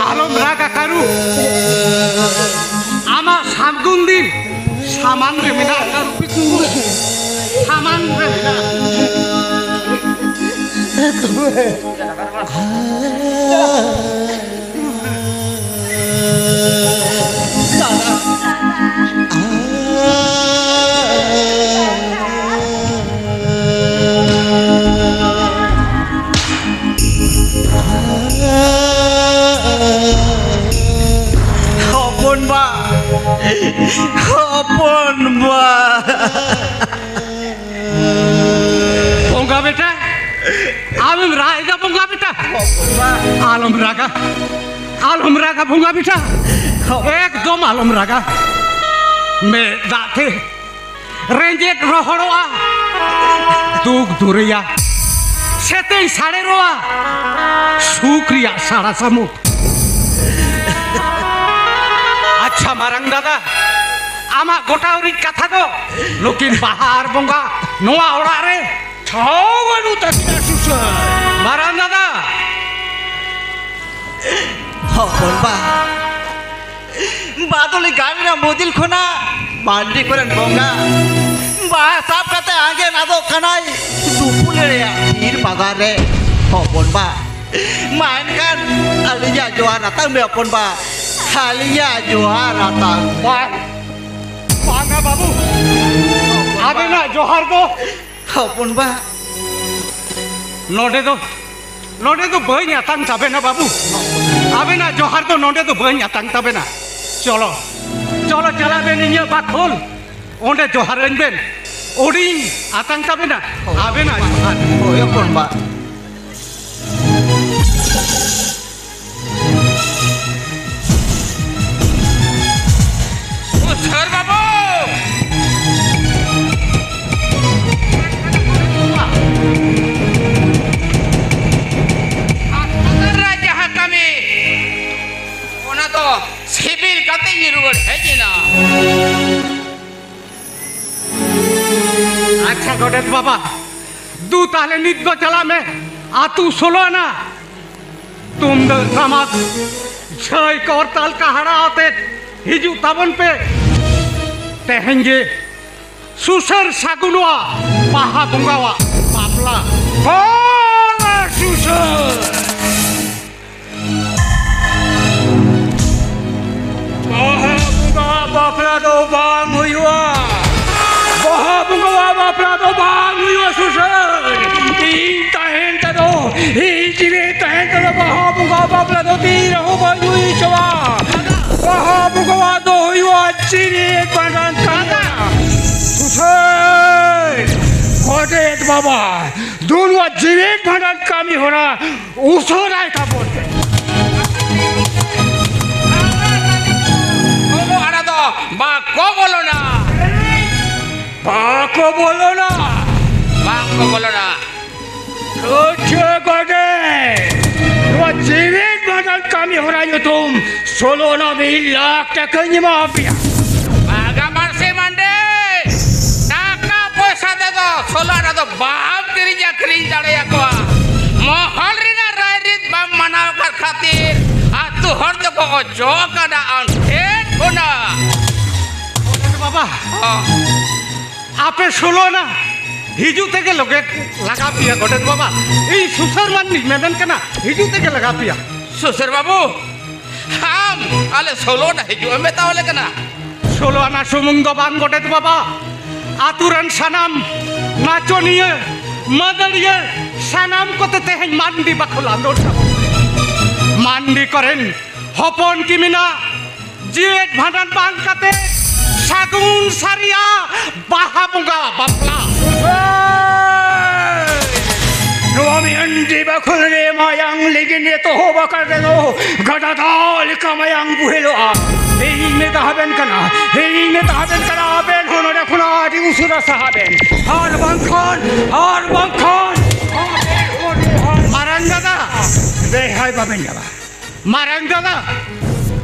ᱟᱞᱚᱢ ᱨᱟᱜᱟ ᱠᱟᱹᱨᱩ, ᱟᱢᱟᱜ ᱥᱟᱨᱜᱩᱱ ᱫᱤᱱ ᱥᱟᱢᱟᱝ ᱨᱮ ᱢᱮᱱᱟᱜᱼᱟ ᱠᱟᱹᱨᱩ ᱠᱤᱥᱠᱩ, ᱥᱟᱢᱟᱝ ᱨᱮ ᱢᱮᱱᱟᱜᱼᱟ᱾ ᱦᱚᱯᱚᱱ ᱵᱟ, ᱦᱚᱯᱚᱱ ᱵᱟ᱾ ᱵᱚᱸᱜᱟ ᱵᱮᱴᱟ, ᱟᱢᱮᱢ ᱨᱟᱜ ᱮᱫᱟ ᱵᱚᱸᱜᱟ ᱵᱮᱴᱟ? ᱟᱞᱚᱢ ᱨᱟᱜᱟ, ᱟᱞᱚᱢ ᱨᱟᱜᱟ ᱵᱚᱸᱜᱟ ᱵᱮᱴᱟ, ᱮᱠᱫᱚᱢ ᱟᱞᱚᱢ ᱨᱟᱜᱟ᱾ ᱢᱮᱫ ᱫᱟᱜ ᱛᱮ ᱨᱮᱸᱡᱮᱫ ᱨᱚᱦᱚᱲᱚᱜᱼᱟ, ᱫᱩᱠ ᱫᱩᱨᱮᱭᱟ, ᱪᱷᱮᱛᱮᱧ ᱥᱟᱲᱮᱨᱚᱜᱼᱟ ᱥᱩᱠ ᱨᱮᱭᱟᱜ ᱥᱟᱲᱟ ᱥᱟᱹᱢᱩᱫ᱾ ᱟᱪᱪᱷᱟ ᱢᱟᱨᱟᱝ ᱫᱟᱫᱟ, ᱟᱢᱟᱜ ᱜᱚᱴᱟ ᱩᱨᱤᱡ ᱠᱟᱛᱷᱟ ᱫᱚ ᱱᱩᱠᱤᱱ ᱵᱟᱦᱟ ᱟᱨ ᱵᱚᱸᱜᱟ ᱱᱚᱣᱟ ᱚᱲᱟᱜ ᱨᱮ ᱴᱷᱟᱶ ᱵᱟᱹᱱᱩᱜ ᱛᱟᱹᱠᱤᱱᱟ ᱥᱩᱥᱟᱹᱨ᱾ ᱢᱟᱨᱟᱝ ᱫᱟᱫᱟ, ᱦᱚᱯᱚᱱ ᱵᱟ, ᱵᱟᱫᱚᱞᱤ ᱜᱟᱲ ᱨᱮᱱᱟᱜ ᱢᱚᱫᱤᱞ ᱠᱷᱚᱱᱟᱜ ᱢᱟᱱᱰᱤ ᱠᱚᱨᱮᱱ ᱵᱚᱸᱜᱟ ᱵᱟᱦᱟ ᱥᱟᱵ ᱠᱟᱛᱮ ᱟᱸᱜᱮᱱ ᱟᱫᱚᱜ ᱠᱟᱱᱟᱭ ᱫᱩᱯᱩᱞ ᱨᱮᱭᱟᱜ ᱵᱤᱨ ᱵᱟᱜᱟᱱ ᱨᱮ᱾ ᱦᱚᱯᱚᱱ ᱵᱟ, ᱢᱟ ᱮᱱᱠᱷᱟᱱ ᱟᱹᱞᱤᱧᱟᱜ ᱡᱚᱦᱟᱨ ᱟᱛᱟᱝ ᱢᱮ ᱦᱚᱯᱚᱱ ᱵᱟ, ᱟᱹᱞᱤᱧᱟᱜ ᱡᱚᱦᱟᱨ ᱟᱛᱟᱝ᱾ ᱵᱟᱝ, ᱵᱟᱝᱟ ᱵᱟᱹᱵᱩ, ᱟᱵᱮᱱᱟᱜ ᱡᱚᱦᱟᱨ ᱫᱚ ᱦᱚᱯᱚᱱ ᱵᱟ, ᱱᱚᱰᱮ ᱫᱚ, ᱱᱚᱰᱮ ᱫᱚ ᱵᱟᱹᱧ ᱟᱛᱟᱝ ᱛᱟᱵᱮᱱᱟ ᱵᱟᱹᱵᱩ᱾ ᱟᱵᱮᱱᱟᱜ ᱡᱚᱦᱟᱨ ᱫᱚ ᱱᱚᱰᱮ ᱫᱚ ᱵᱟᱹᱧ ᱟᱛᱟᱝ ᱛᱟᱵᱮᱱᱟ᱾ ᱪᱚᱞᱚ, ᱪᱚᱞᱚ ᱪᱟᱞᱟᱜ ᱵᱮᱱ ᱤᱧᱟᱹᱜ ᱵᱟᱠᱷᱳᱞ, ᱚᱸᱰᱮ ᱡᱚᱦᱟᱨᱟᱹᱧ ᱵᱮᱱ᱾ ᱚᱸᱰᱮᱧ ᱟᱛᱟᱝ ᱛᱟᱵᱮᱱᱟ ᱟᱵᱮᱱᱟᱜ ᱡᱚᱦᱟᱨ᱾ ᱦᱳᱭ ᱦᱚᱯᱚᱱ ᱵᱟ᱾ ᱩᱥᱟᱹᱨ ᱵᱟᱹᱵᱩ! ᱟᱯᱱᱟᱨᱟᱜ ᱡᱟᱦᱟᱸ ᱠᱟᱹᱢᱤ, ᱚᱱᱟ ᱫᱚ ᱥᱤᱵᱤᱞ ᱠᱟᱛᱮ ᱤᱧ ᱨᱩᱣᱟᱹᱲ ᱦᱮᱡ ᱮᱱᱟ᱾ ᱟᱪᱪᱷᱟ ᱜᱚᱰᱮᱛ ᱵᱟᱵᱟ, ᱫᱩ ᱛᱟᱦᱞᱮ ᱱᱤᱛ ᱫᱚ ᱪᱟᱞᱟᱜ ᱢᱮ ᱟᱹᱛᱩ ᱥᱳᱞᱳ ᱟᱱᱟ᱾ ᱛᱩᱢᱫᱟᱹᱜ ᱴᱟᱢᱟᱠ, ᱡᱷᱟᱹᱭ ᱠᱚᱨᱛᱟᱞ ᱠᱟᱦᱲᱟ ᱟᱛᱮᱫ ᱦᱤᱡᱩᱜ ᱛᱟᱵᱚᱱ ᱯᱮ᱾ ᱛᱮᱦᱮᱧ ᱜᱮ ᱥᱩᱥᱟᱹᱨ ᱥᱟᱹᱜᱩᱱᱚᱜᱼᱟ ᱵᱟᱦᱟ ᱵᱚᱸᱜᱟᱣᱟᱜ ᱵᱟᱯᱞᱟ᱾ ᱦᱚᱸ, ᱥᱩᱥᱟᱹᱨ! ᱵᱟᱦᱟ ᱵᱚᱸᱜᱟ ᱵᱟᱯᱞᱟ ᱫᱚ ᱵᱟᱝ ᱦᱩᱭᱩᱜᱼᱟ᱾ ᱵᱟᱦᱟ ᱵᱚᱸᱜᱟ ᱵᱟᱯᱞᱟ ᱫᱚ ᱵᱟᱝ ᱦᱩᱭᱩᱜᱼᱟ, ᱥᱩᱥᱟᱹᱨ᱾ ᱤᱧ ᱛᱟᱦᱮᱱ ᱛᱮᱫᱚ, ᱤᱧ ᱡᱤᱣᱤ ᱛᱟᱦᱮᱱ ᱛᱮᱫᱚ ᱵᱟᱦᱟ ᱵᱚᱸᱜᱟ ᱵᱟᱯᱞᱟ ᱫᱚ ᱛᱤ ᱨᱮᱦᱚᱸ ᱵᱟᱹᱧ ᱦᱩᱭ ᱦᱚᱪᱚᱣᱟ᱾ ᱵᱟᱦᱟ ᱵᱚᱸᱜᱟ ᱫᱚ ᱦᱩᱭᱩᱜᱼᱟ ᱪᱤᱨᱤ ᱵᱷᱟᱸᱰᱟᱱ ᱠᱟᱹᱢᱤ᱾ ᱥᱩᱥᱟᱹᱨ! ᱜᱚᱰᱮᱛ ᱵᱟᱵᱟ, ᱫᱩ ᱱᱚᱣᱟ ᱡᱤᱣᱤ ᱵᱷᱟᱸᱰᱟᱱ ᱠᱟᱹᱢᱤ ᱦᱚᱨᱟ ᱩᱥᱟᱹᱨᱟᱭ ᱛᱟᱵᱚᱱ ᱯᱮ᱾ ᱵᱟᱹᱵᱩ ᱦᱟᱲᱟ ᱫᱚ ᱵᱟᱠᱚ ᱵᱚᱞᱚᱱᱟ᱾ ᱵᱟᱠᱚ ᱵᱚᱞᱚᱱᱟ᱾ ᱵᱟᱠᱚ ᱵᱚᱞᱚᱱᱟ᱾ ᱟᱪᱪᱷᱟ ᱜᱚᱰᱮᱛ, ᱱᱚᱣᱟ ᱡᱤᱣᱮᱫ ᱵᱷᱟᱸᱰᱟᱱ ᱠᱟᱹᱢᱤ ᱦᱚᱨᱟ ᱧᱩᱛᱩᱢ ᱥᱳᱞᱳ ᱟᱱᱟ ᱢᱤᱫ ᱞᱟᱠᱷ ᱴᱟᱠᱟᱧ ᱮᱢᱟ ᱯᱮᱭᱟ᱾ ᱵᱟᱜᱟ ᱢᱟᱨᱥᱤ ᱢᱟᱱᱰᱤ, ᱴᱟᱠᱟ ᱯᱚᱭᱥᱟ ᱛᱮᱫᱚ ᱥᱳᱞᱳ ᱟᱱᱟ ᱫᱚ ᱵᱟᱢ ᱠᱤᱨᱤᱧ ᱟᱹᱠᱷᱨᱤᱧ ᱫᱟᱲᱮᱭᱟᱠᱚᱣᱟ᱾ ᱢᱚᱦᱚᱞ ᱨᱮᱱᱟᱜ ᱨᱟᱭᱨᱤᱛ ᱵᱟᱢ ᱢᱟᱱᱟᱣ ᱟᱠᱟᱫ ᱠᱷᱟᱹᱛᱤᱨ ᱟᱹᱛᱩ ᱦᱚᱲ ᱫᱚᱠᱚ ᱚᱡᱚᱜ ᱠᱟᱱᱟ ᱟᱢ ᱴᱷᱮᱱ ᱠᱷᱚᱱᱟᱜ᱾ ᱵᱟᱵᱟ, ᱦᱚᱸ᱾ ᱟᱯᱮ ᱥᱳᱞᱳ ᱟᱱᱟ ᱦᱤᱡᱩᱜ ᱛᱮᱜᱮ ᱞᱚᱜᱮ ᱞᱟᱜᱟ ᱯᱮᱭᱟ ᱜᱚᱰᱮᱛ ᱵᱟᱵᱟ᱾ ᱤᱧ ᱥᱩᱥᱟᱹᱨ ᱢᱟᱱᱰᱤᱧ ᱢᱮᱢᱮᱱ ᱠᱟᱱᱟ, ᱦᱤᱡᱩᱜ ᱛᱮᱜᱮ ᱞᱟᱜᱟ ᱯᱮᱭᱟ᱾ ᱥᱩᱥᱟᱹᱨ ᱵᱟᱹᱵᱩ, ᱟᱢ ᱟᱞᱮ ᱥᱳᱞᱳ ᱟᱱᱟ ᱦᱤᱡᱩᱜ ᱮᱢ ᱢᱮᱛᱟᱣᱟᱞᱮ ᱠᱟᱱᱟ? ᱥᱳᱞᱳ ᱟᱱᱟ ᱥᱩᱢᱩᱝ ᱫᱚ ᱵᱟᱝ ᱜᱚᱰᱮᱛ ᱵᱟᱵᱟ, ᱟᱛᱩ ᱨᱮᱱ ᱥᱟᱱᱟᱢ ᱱᱟᱪᱚᱱᱤᱭᱟᱹ, ᱢᱟᱹᱫᱟᱹᱲᱤᱭᱟᱹ, ᱥᱟᱱᱟᱢ ᱠᱚᱛᱮ ᱛᱮᱦᱮᱧ ᱢᱟᱱᱰᱤ ᱵᱟᱠᱷᱳᱞ ᱟᱸᱫᱳᱲ ᱛᱟᱵᱚᱱ ᱯᱮ᱾ ᱢᱟᱱᱰᱤ ᱠᱚᱨᱮᱱ ᱦᱚᱯᱚᱱ ᱠᱤᱢᱤᱱᱟᱜ ᱡᱤᱣᱮᱫ ᱵᱷᱟᱸᱰᱟᱱ ᱵᱟᱝ ᱠᱟᱛᱮ ᱥᱟᱹᱜᱩᱱ ᱥᱟᱹᱨᱤᱭᱟ ᱵᱟᱦᱟ ᱵᱚᱸᱜᱟ ᱵᱟᱯᱞᱟ᱾ ᱱᱚᱣᱟ ᱢᱟᱱᱰᱤ ᱵᱟᱠᱷᱳᱞ ᱨᱮ ᱢᱟᱭᱟᱝ ᱞᱤᱸᱜᱤᱱ ᱮᱛᱚᱦᱚᱵ ᱟᱠᱟᱱ ᱨᱮᱫᱚ ᱜᱟᱰᱟ ᱫᱟᱜ ᱞᱮᱠᱟ ᱢᱟᱭᱟᱝ ᱵᱩᱦᱮᱞᱚᱜᱼᱟ᱾ ᱤᱧ ᱢᱮᱛᱟ ᱦᱟᱵᱮᱱ ᱠᱟᱱᱟ, ᱤᱧ ᱢᱮᱛᱟ ᱦᱟᱵᱮᱱ ᱠᱟᱱᱟ, ᱟᱵᱮᱱ ᱦᱚᱸ ᱱᱚᱰᱮ ᱠᱷᱚᱱᱟᱜ ᱟᱹᱰᱤ ᱩᱥᱟᱹᱨᱟ ᱥᱟᱦᱟ ᱵᱮᱱ, ᱟᱨ ᱵᱟᱝᱠᱷᱟᱱ, ᱟᱨ ᱵᱟᱝᱠᱷᱟᱱ ᱢᱟᱨᱟᱝ ᱫᱟᱫᱟ, ᱵᱮᱦᱟᱭ ᱵᱟᱵᱮᱱ ᱧᱟᱢᱟ᱾ ᱢᱟᱨᱟᱝ ᱫᱟᱫᱟ,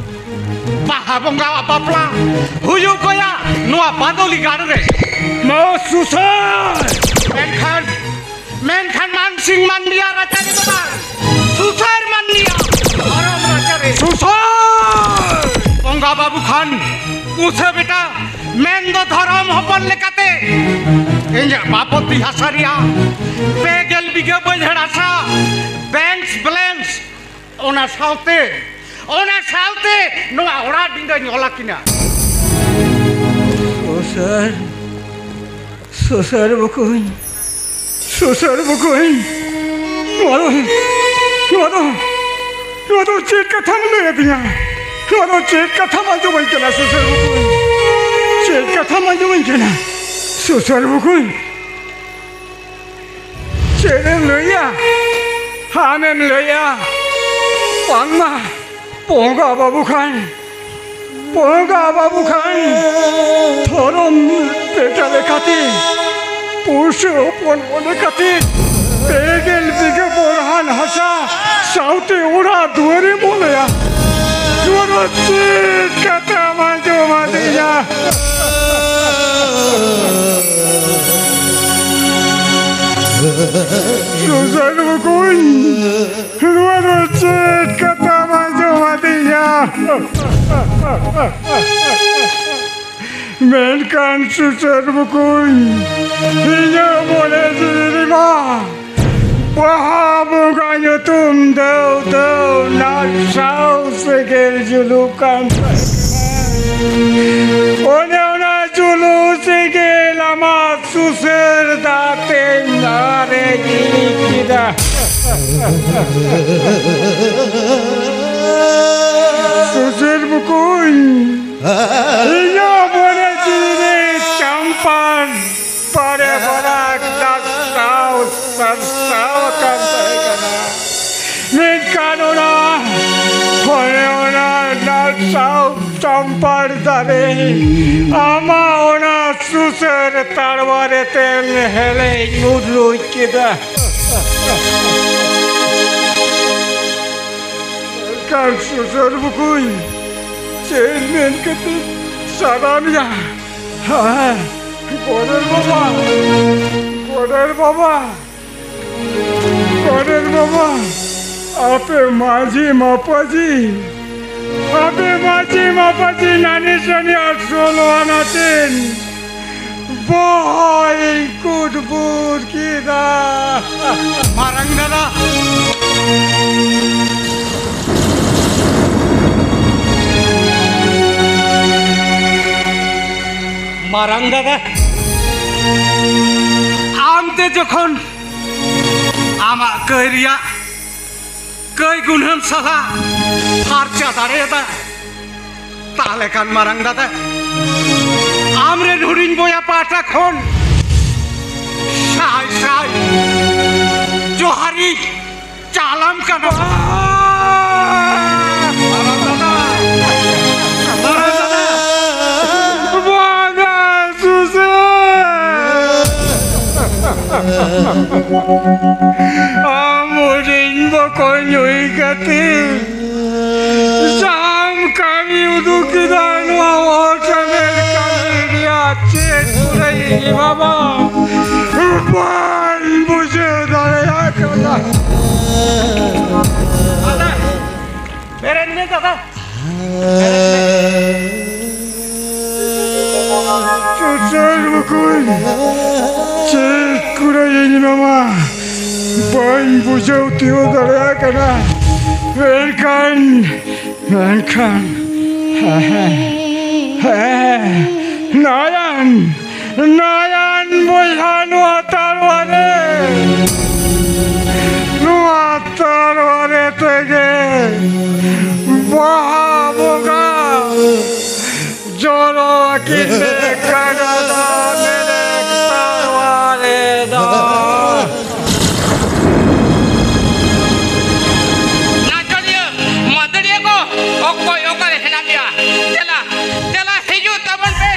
ᱵᱟᱦᱟ ᱵᱚᱸᱜᱟᱣᱟᱜ ᱵᱟᱯᱞᱟ ᱦᱩᱭᱩᱜ ᱜᱚᱭᱟ ᱱᱚᱣᱟ ᱵᱟᱫᱚᱞᱤ ᱜᱟᱲ ᱨᱮ᱾ ᱢᱟ ᱥᱩᱥᱟᱹᱨ! ᱢᱮᱱᱠᱷᱟᱱ, ᱢᱮᱱᱠᱷᱟᱱ ᱢᱟᱱᱥᱤᱝ ᱢᱟᱱᱰᱤᱭᱟ ᱨᱟᱪᱟ ᱨᱮᱫᱚ ᱵᱟᱝ, ᱥᱩᱥᱟᱹᱨ ᱢᱟᱱᱰᱤᱭᱟ ᱫᱷᱚᱨᱚᱢ ᱨᱟᱪᱟ ᱨᱮ᱾ ᱥᱩᱥᱟᱹᱨ! ᱵᱚᱸᱜᱟ ᱵᱟᱹᱵᱩ ᱠᱷᱟᱱ ᱯᱩᱥᱟᱹ ᱵᱮᱴᱟ, ᱢᱮᱱᱫᱚ ᱫᱷᱚᱨᱚᱢ ᱦᱚᱯᱚᱱ ᱞᱮᱠᱟᱛᱮ ᱤᱧᱟᱹᱜ ᱵᱟᱯᱚᱛᱤ ᱦᱟᱥᱟ ᱨᱮᱭᱟᱜ ᱯᱮ ᱜᱮᱞ ᱵᱤᱜᱷᱟᱹ ᱵᱟᱹᱭᱦᱟᱹᱲ ᱦᱟᱥᱟ, ᱵᱮᱝᱠ ᱵᱮᱞᱮᱱᱥ, ᱚᱱᱟ ᱥᱟᱶᱛᱮ, ᱚᱱᱟ ᱥᱟᱶᱛᱮ ᱱᱚᱣᱟ ᱚᱲᱟᱜ ᱰᱤᱸᱰᱟᱹᱧ ᱚᱞ ᱟᱹᱠᱤᱱᱟ᱾ ᱥᱩᱥᱟᱹᱨ, ᱥᱩᱥᱟᱹᱨ ᱵᱚᱠᱚᱧ, ᱥᱩᱥᱟᱹᱨ ᱵᱚᱠᱚᱧ, ᱱᱚᱣᱟ ᱫᱚ, ᱱᱚᱣᱟ ᱫᱚ, ᱱᱚᱣᱟ ᱫᱚ ᱪᱮᱫ ᱠᱟᱛᱷᱟᱢ ᱞᱟᱹᱭ ᱟᱹᱫᱤᱧᱟ? ᱱᱚᱣᱟ ᱫᱚ ᱪᱮᱫ ᱠᱟᱛᱷᱟᱢ ᱟᱸᱡᱚᱢᱟᱹᱧ ᱠᱟᱱᱟ ᱥᱩᱥᱟᱹᱨ ᱵᱚᱠᱚᱧ? ᱪᱮᱫ ᱠᱟᱛᱷᱟᱢ ᱟᱸᱡᱚᱢᱟᱹᱧ ᱠᱟᱱᱟ ᱥᱩᱥᱟᱹᱨ ᱵᱚᱠᱚᱧ? ᱪᱮᱫ ᱮᱢ ᱞᱟᱹᱭᱟ? ᱟᱢᱮᱢ ᱞᱟᱹᱭᱟ ᱵᱟᱝᱢᱟ ᱵᱚᱸᱜᱟ ᱵᱟᱹᱵᱩ ᱠᱷᱟᱱ, ᱵᱚᱸᱜᱟ ᱵᱟᱹᱵᱩ ᱠᱷᱟᱱ ᱫᱷᱚᱨᱚᱢ ᱵᱮᱴᱟ ᱞᱮᱠᱟᱛᱮ, ᱯᱩᱥᱟᱹ ᱦᱚᱯᱚᱱ ᱞᱮᱠᱟᱛᱮ ᱯᱮ ᱜᱮᱞ ᱦᱟᱥᱟ ᱥᱟᱶᱛᱮ ᱚᱲᱟᱜ ᱫᱩᱣᱟᱹᱨᱮᱢ ᱚᱞᱮᱭᱟ᱾ ᱱᱚᱣᱟ ᱫᱚ ᱪᱮᱫ ᱠᱟᱛᱷᱟᱢ ᱟᱸᱡᱚᱢ ᱟᱹᱫᱤᱧᱟ? ᱥᱩᱥᱟᱹᱨ ᱵᱚᱠᱚᱧ, ᱱᱚᱣᱟ ᱫᱚ ᱪᱮᱫ ᱠᱟᱛᱷᱟᱢ ᱟᱸᱡᱚᱢ ᱟᱹᱫᱤᱧᱟ? ᱢᱮᱱᱠᱷᱟᱱ ᱥᱩᱥᱟᱹᱨ ᱵᱚᱠᱚᱧ, ᱤᱧᱟᱹᱜ ᱢᱚᱱᱮ ᱡᱤᱣᱤ ᱨᱮᱢᱟ ᱵᱟᱦᱟ ᱵᱚᱸᱜᱟ ᱧᱩᱛᱩᱢ ᱫᱟᱹᱣ ᱫᱟᱹᱣ ᱱᱟᱨᱥᱟᱣ ᱥᱮᱸᱜᱮᱞ ᱡᱩᱞᱩᱜ ᱠᱟᱱ ᱛᱟᱦᱮᱸ᱾ ᱚᱱᱮ ᱚᱱᱟ ᱡᱩᱞᱩᱜ ᱥᱮᱸᱜᱮᱞ ᱟᱢᱟᱜ ᱥᱩᱥᱟᱹᱨ ᱫᱟᱜ ᱛᱮᱧ ᱟᱨᱮᱡ ᱤᱲᱤᱡ ᱠᱮᱫᱟ᱾ ᱥᱩᱥᱟᱹᱨ ᱵᱚᱠᱚᱧ, ᱤᱧᱟᱹᱜ ᱢᱚᱱᱮ ᱡᱤᱣᱤ ᱨᱮ ᱪᱟᱢᱯᱟᱱ ᱵᱟᱨᱮ ᱵᱟᱨᱟᱠ ᱫᱟᱥᱛᱟᱣ ᱥᱟᱨᱥᱟᱣ ᱟᱠᱟᱱ ᱛᱟᱦᱮᱸ ᱠᱟᱱᱟ᱾ ᱢᱮᱱᱠᱷᱟᱱ ᱚᱱᱟ, ᱚᱱᱮ ᱚᱱᱟ ᱱᱟᱨᱥᱟᱣ ᱪᱟᱢᱯᱟᱲ ᱫᱟᱨᱮ ᱟᱢᱟᱜ ᱚᱱᱟ ᱥᱩᱥᱟᱹᱨ ᱛᱟᱲᱣᱟ ᱨᱮ ᱛᱮᱞ ᱦᱮᱞᱮᱡ ᱢᱩᱨᱞᱩᱡ ᱠᱮᱫᱟ᱾ ᱢᱮᱱᱠᱷᱟᱱ ᱥᱩᱥᱟᱹᱨ ᱵᱚᱠᱚᱧ, ᱪᱮᱫ ᱢᱮᱱ ᱠᱟᱛᱮ ᱥᱟᱨᱦᱟᱣ ᱢᱮᱭᱟ? ᱦᱮᱸ, ᱜᱚᱰᱮᱛ ᱵᱟᱵᱟ, ᱜᱚᱰᱮᱛ ᱵᱟᱵᱟ, ᱜᱚᱰᱮᱛ ᱵᱟᱵᱟ, ᱟᱯᱮ ᱢᱟᱹᱡᱷᱤ ᱢᱟᱯᱟᱡᱷᱤ, ᱟᱯᱮ ᱢᱟᱹᱡᱷᱤ ᱢᱟᱯᱟᱡᱷᱤ ᱱᱟᱹᱱᱤ ᱥᱟᱹᱱᱤ ᱟᱨ ᱥᱳᱞᱳ ᱟᱱᱟᱛᱮᱱ ᱵᱚᱦᱚᱭ ᱠᱩᱴᱵᱩᱨ ᱠᱮᱫᱟ᱾ ᱢᱟᱨᱟᱝ ᱫᱟᱫᱟ, ᱢᱟᱨᱟᱝ ᱫᱟᱫᱟ, ᱟᱢ ᱛᱮ ᱡᱚᱠᱷᱚᱱ ᱟᱢᱟᱜ ᱠᱟᱹᱭ ᱨᱮᱭᱟᱜ ᱠᱟᱹᱭ ᱜᱩᱱᱦᱟᱹᱱ ᱥᱟᱞᱟ ᱯᱷᱟᱨᱪᱟ ᱫᱟᱲᱮᱭᱟᱫᱟ, ᱛᱟᱦᱞᱮ ᱠᱷᱟᱱ ᱢᱟᱨᱟᱝ ᱫᱟᱫᱟ, ᱟᱢᱨᱮᱱ ᱦᱩᱰᱤᱧ ᱵᱚᱭᱦᱟ ᱯᱟᱦᱴᱟ ᱠᱷᱚᱱ ᱥᱟᱭ ᱥᱟᱭ ᱡᱚᱦᱟᱨᱤᱧ ᱪᱟᱞᱟᱢ ᱠᱟᱱᱟ᱾ ᱢᱟᱨᱟᱝ ᱫᱟᱫᱟ, ᱢᱟᱨᱟᱝ ᱫᱟᱫᱟ᱾ ᱵᱟᱝᱟ, ᱥᱩᱥᱟᱹᱨ᱾ ᱟᱢ ᱦᱩᱰᱤᱧ ᱠᱚ ᱧᱩᱭ ᱠᱟᱛᱮ ᱡᱟᱦᱟᱸᱢ ᱠᱟᱹᱢᱤ ᱩᱫᱩᱜ ᱠᱮᱫᱟ, ᱱᱚᱣᱟ ᱚᱞ ᱪᱟᱸᱫᱮ ᱠᱟᱹᱢᱤ ᱨᱮᱭᱟᱜ ᱪᱮᱫ ᱠᱩᱲᱟᱹᱭ ᱵᱟᱵᱟ ᱵᱟᱹᱧ ᱵᱩᱡᱷᱟᱹᱣ ᱫᱟᱲᱮᱭᱟᱜ ᱠᱟᱱᱟ᱾ ᱵᱮᱨᱮᱫ ᱢᱮ ᱫᱟᱫᱟ᱾ ᱪᱩᱪᱩᱲ ᱵᱩᱠᱩᱧ, ᱪᱮᱫ ᱠᱩᱲᱟᱹᱭᱤᱧ ᱮᱢᱟᱢᱟ? ᱵᱟᱹᱧ ᱵᱩᱡᱷᱟᱹᱣ ᱛᱤᱭᱳᱜ ᱫᱟᱲᱮᱭᱟᱜ ᱠᱟᱱᱟ᱾ ᱢᱮᱱᱠᱷᱟᱱ, ᱢᱮᱱᱠᱷᱟᱱ, ᱦᱮᱸ, ᱦᱮᱸ, ᱱᱟᱭᱟᱱ, ᱱᱟᱭᱟᱱ ᱵᱚᱭᱦᱟ, ᱱᱚᱣᱟ ᱛᱟᱞᱣᱟ ᱨᱮ, ᱱᱚᱣᱟ ᱛᱟᱞᱣᱟ ᱨᱮ ᱛᱮᱜᱮ ᱵᱟᱦᱟ ᱵᱚᱸᱜᱟ ᱡᱚᱨᱚ ᱟᱹᱠᱤᱱ ᱢᱮ ᱠᱟᱰᱟ ᱫᱟᱜ ᱢᱮᱱᱮᱠ ᱛᱟᱞᱣᱟ ᱨᱮ ᱫᱚ᱾ ᱱᱟᱪᱚᱱᱤᱭᱟᱹ, ᱢᱟᱹᱫᱟᱹᱲᱤᱭᱟᱹ ᱠᱚ, ᱚᱠᱚᱭ ᱚᱠᱟᱨᱮ ᱦᱮᱱᱟᱜ ᱯᱮᱭᱟ? ᱫᱮᱞᱟ, ᱫᱮᱞᱟ ᱦᱤᱡᱩᱜ ᱛᱟᱵᱚᱱ ᱯᱮ᱾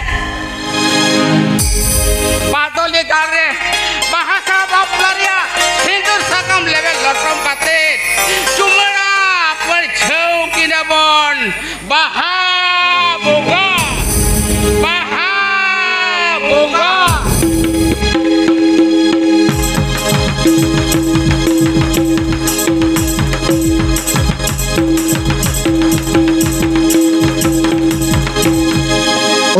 ᱵᱟᱫᱚᱞᱤ ᱜᱟᱲ ᱨᱮ ᱵᱟᱦᱟ ᱥᱟᱶ ᱵᱟᱯᱞᱟ ᱨᱮᱭᱟᱜ ᱥᱤᱸᱫᱩᱨ ᱥᱟᱠᱟᱢ ᱞᱮᱵᱮᱫ ᱞᱚᱴᱚᱢ ᱠᱟᱛᱮ ᱪᱩᱢᱟᱹᱲᱟ ᱯᱟᱹᱨᱪᱷᱟᱹᱣ ᱠᱤᱱᱟ ᱵᱚᱱ᱾ ᱵᱟᱦᱟ ᱵᱚᱸᱜᱟ, ᱵᱟᱦᱟ ᱵᱚᱸᱜᱟ᱾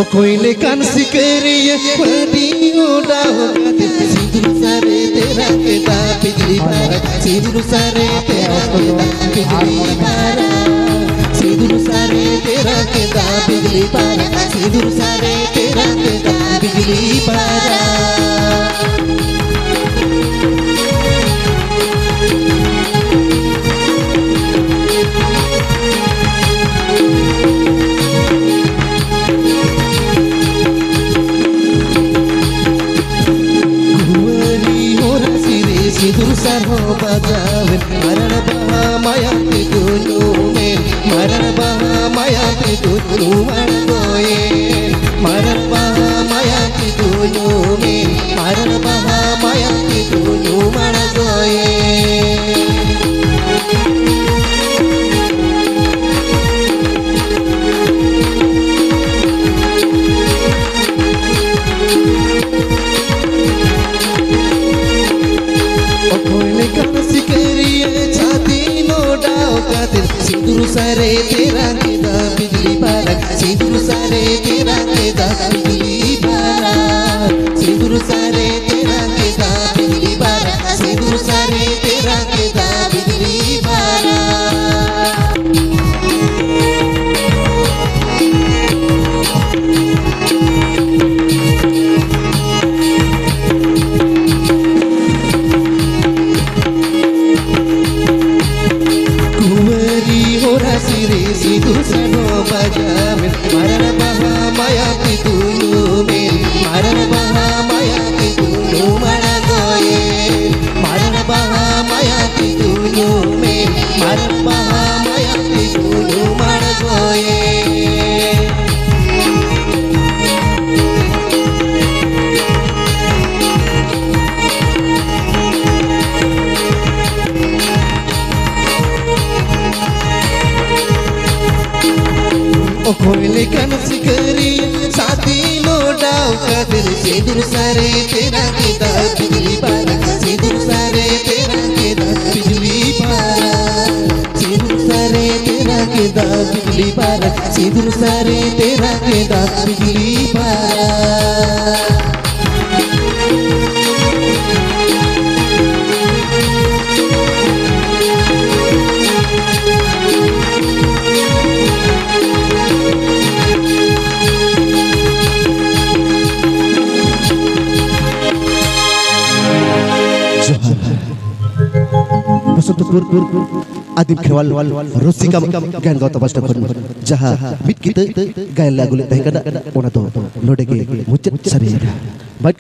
ᱚᱠᱚᱭ ᱞᱮᱠᱟᱱ ᱥᱤᱠᱟᱹᱨᱤᱭᱟᱹ ᱯᱟᱹᱴᱤ ᱚᱰᱟᱣ ᱠᱟᱛᱮ ᱥᱤᱸᱫᱩᱨ ᱥᱟᱨᱮ ᱛᱮ ᱨᱟᱜ ᱠᱮᱫᱟ ᱵᱤᱡᱽᱞᱤ ᱯᱟᱨᱟ, ᱥᱤᱸᱫᱩᱨ ᱥᱟᱨᱮ ᱛᱮ ᱨᱟᱜ ᱠᱮᱫᱟ ᱵᱤᱡᱽᱞᱤ ᱯᱟᱨᱟ, ᱥᱤᱸᱫᱩᱨ ᱥᱟᱨᱮ ᱛᱮ ᱨᱟᱜ ᱠᱮᱫᱟ ᱵᱤᱡᱽᱞᱤ ᱯᱟᱨᱟ, ᱥᱤᱸᱫᱩᱨ ᱥᱟᱨᱮ ᱛᱮ ᱨᱟᱜ ᱠᱮᱫᱟ ᱵᱤᱡᱽᱞᱤ ᱯᱟᱨᱟ᱾ ᱜᱷᱩᱣᱟᱹᱨᱤ ᱦᱚᱨᱟᱥᱤ ᱨᱮ ᱥᱤᱸᱫᱩᱨ ᱥᱟᱨᱦᱚ ᱵᱟᱡᱟᱣᱮᱱ, ᱢᱟᱨᱟᱲ ᱵᱟᱦᱟ ᱢᱟᱭᱟᱢ ᱛᱮ ᱫᱩᱧᱩᱢᱮᱱ, ᱢᱟᱨᱟᱲ ᱵᱟᱦᱟ ᱢᱟᱭᱟᱢ ᱛᱮ ᱫᱩᱧᱩᱢ ᱟᱬᱜᱚᱭᱮᱱ, ᱢᱟᱨᱟᱲ ᱵᱟᱦᱟ ᱢᱟᱭᱟᱢ ᱛᱮ ᱫᱩᱧᱩᱢᱮᱱ, ᱢᱟᱨᱟᱲ ᱵᱟᱦᱟ ᱢᱟᱭᱟᱢ ᱛᱮ ᱫᱩᱧᱩᱢ ᱟᱬᱜᱚᱭᱮᱱ᱾ तेरा के दा बिजली बारा, सिंदूर सारे तेरा के दा बिजली बारा, सिंदूर सारे तेरा के दा बिजली बारा। कुंवरी होरा सिरे सिंदूर सनो बजावे, मरण बहा माया की दुनु में, मरण बहा माया की दुनु मणगोए, मरण बहा माया की दुनु में, मरण बहा माया की दुनु मणगोए। ᱚᱠᱚᱭ ᱞᱮᱠᱟᱱ ᱥᱤᱠᱟᱹᱨᱤᱭᱟᱹ ᱥᱟᱫᱤ ᱱᱚᱰᱟᱣ ᱠᱟᱫᱮ ᱥᱤᱸᱫᱩᱨ ᱥᱟᱨᱮ ᱛᱮᱨᱟ ᱠᱮᱫᱟ ᱵᱤᱡᱽᱞᱤ ᱵᱟᱨᱟ, ᱥᱤᱸᱫᱩᱨ ᱥᱟᱨᱮ ᱛᱮᱨᱟ ᱠᱮᱫᱟ ᱵᱤᱡᱽᱞᱤ ᱵᱟᱨᱟ, ᱥᱤᱸᱫᱩᱨ ᱥᱟᱨᱮ ᱛᱮᱨᱟ ᱠᱮᱫᱟ ᱵᱤᱡᱽᱞᱤ ᱵᱟᱨᱟ, ᱥᱤᱸᱫᱩᱨ ᱥᱟᱨᱮ ᱛᱮᱨᱟ ᱠᱮᱫᱟ ᱵᱤᱡᱽᱞᱤ ᱵᱟᱨᱟ᱾ ᱡᱚᱦᱟᱨ᱾ ᱵᱚᱥᱚᱱᱛᱚᱯᱩᱨ ᱟᱹᱫᱤᱢ ᱠᱷᱮᱨᱣᱟᱞ ᱨᱩᱥᱤᱠᱟ ᱜᱟᱭᱟᱱ ᱜᱟᱶᱛᱟ ᱯᱟᱥᱴᱟ ᱠᱷᱚᱱ ᱡᱟᱦᱟᱸ ᱢᱤᱫ ᱠᱤᱛᱟᱹ ᱜᱟᱭᱟᱱ ᱞᱮ ᱟᱹᱜᱩ ᱞᱮᱫ ᱛᱟᱦᱮᱸ ᱠᱟᱱᱟ, ᱚᱱᱟ ᱫᱚ ᱱᱚᱰᱮ ᱜᱮ ᱢᱩᱪᱟᱹᱫ ᱥᱟᱹᱨᱤᱭᱮᱱᱟ᱾ ᱢᱟᱹᱭ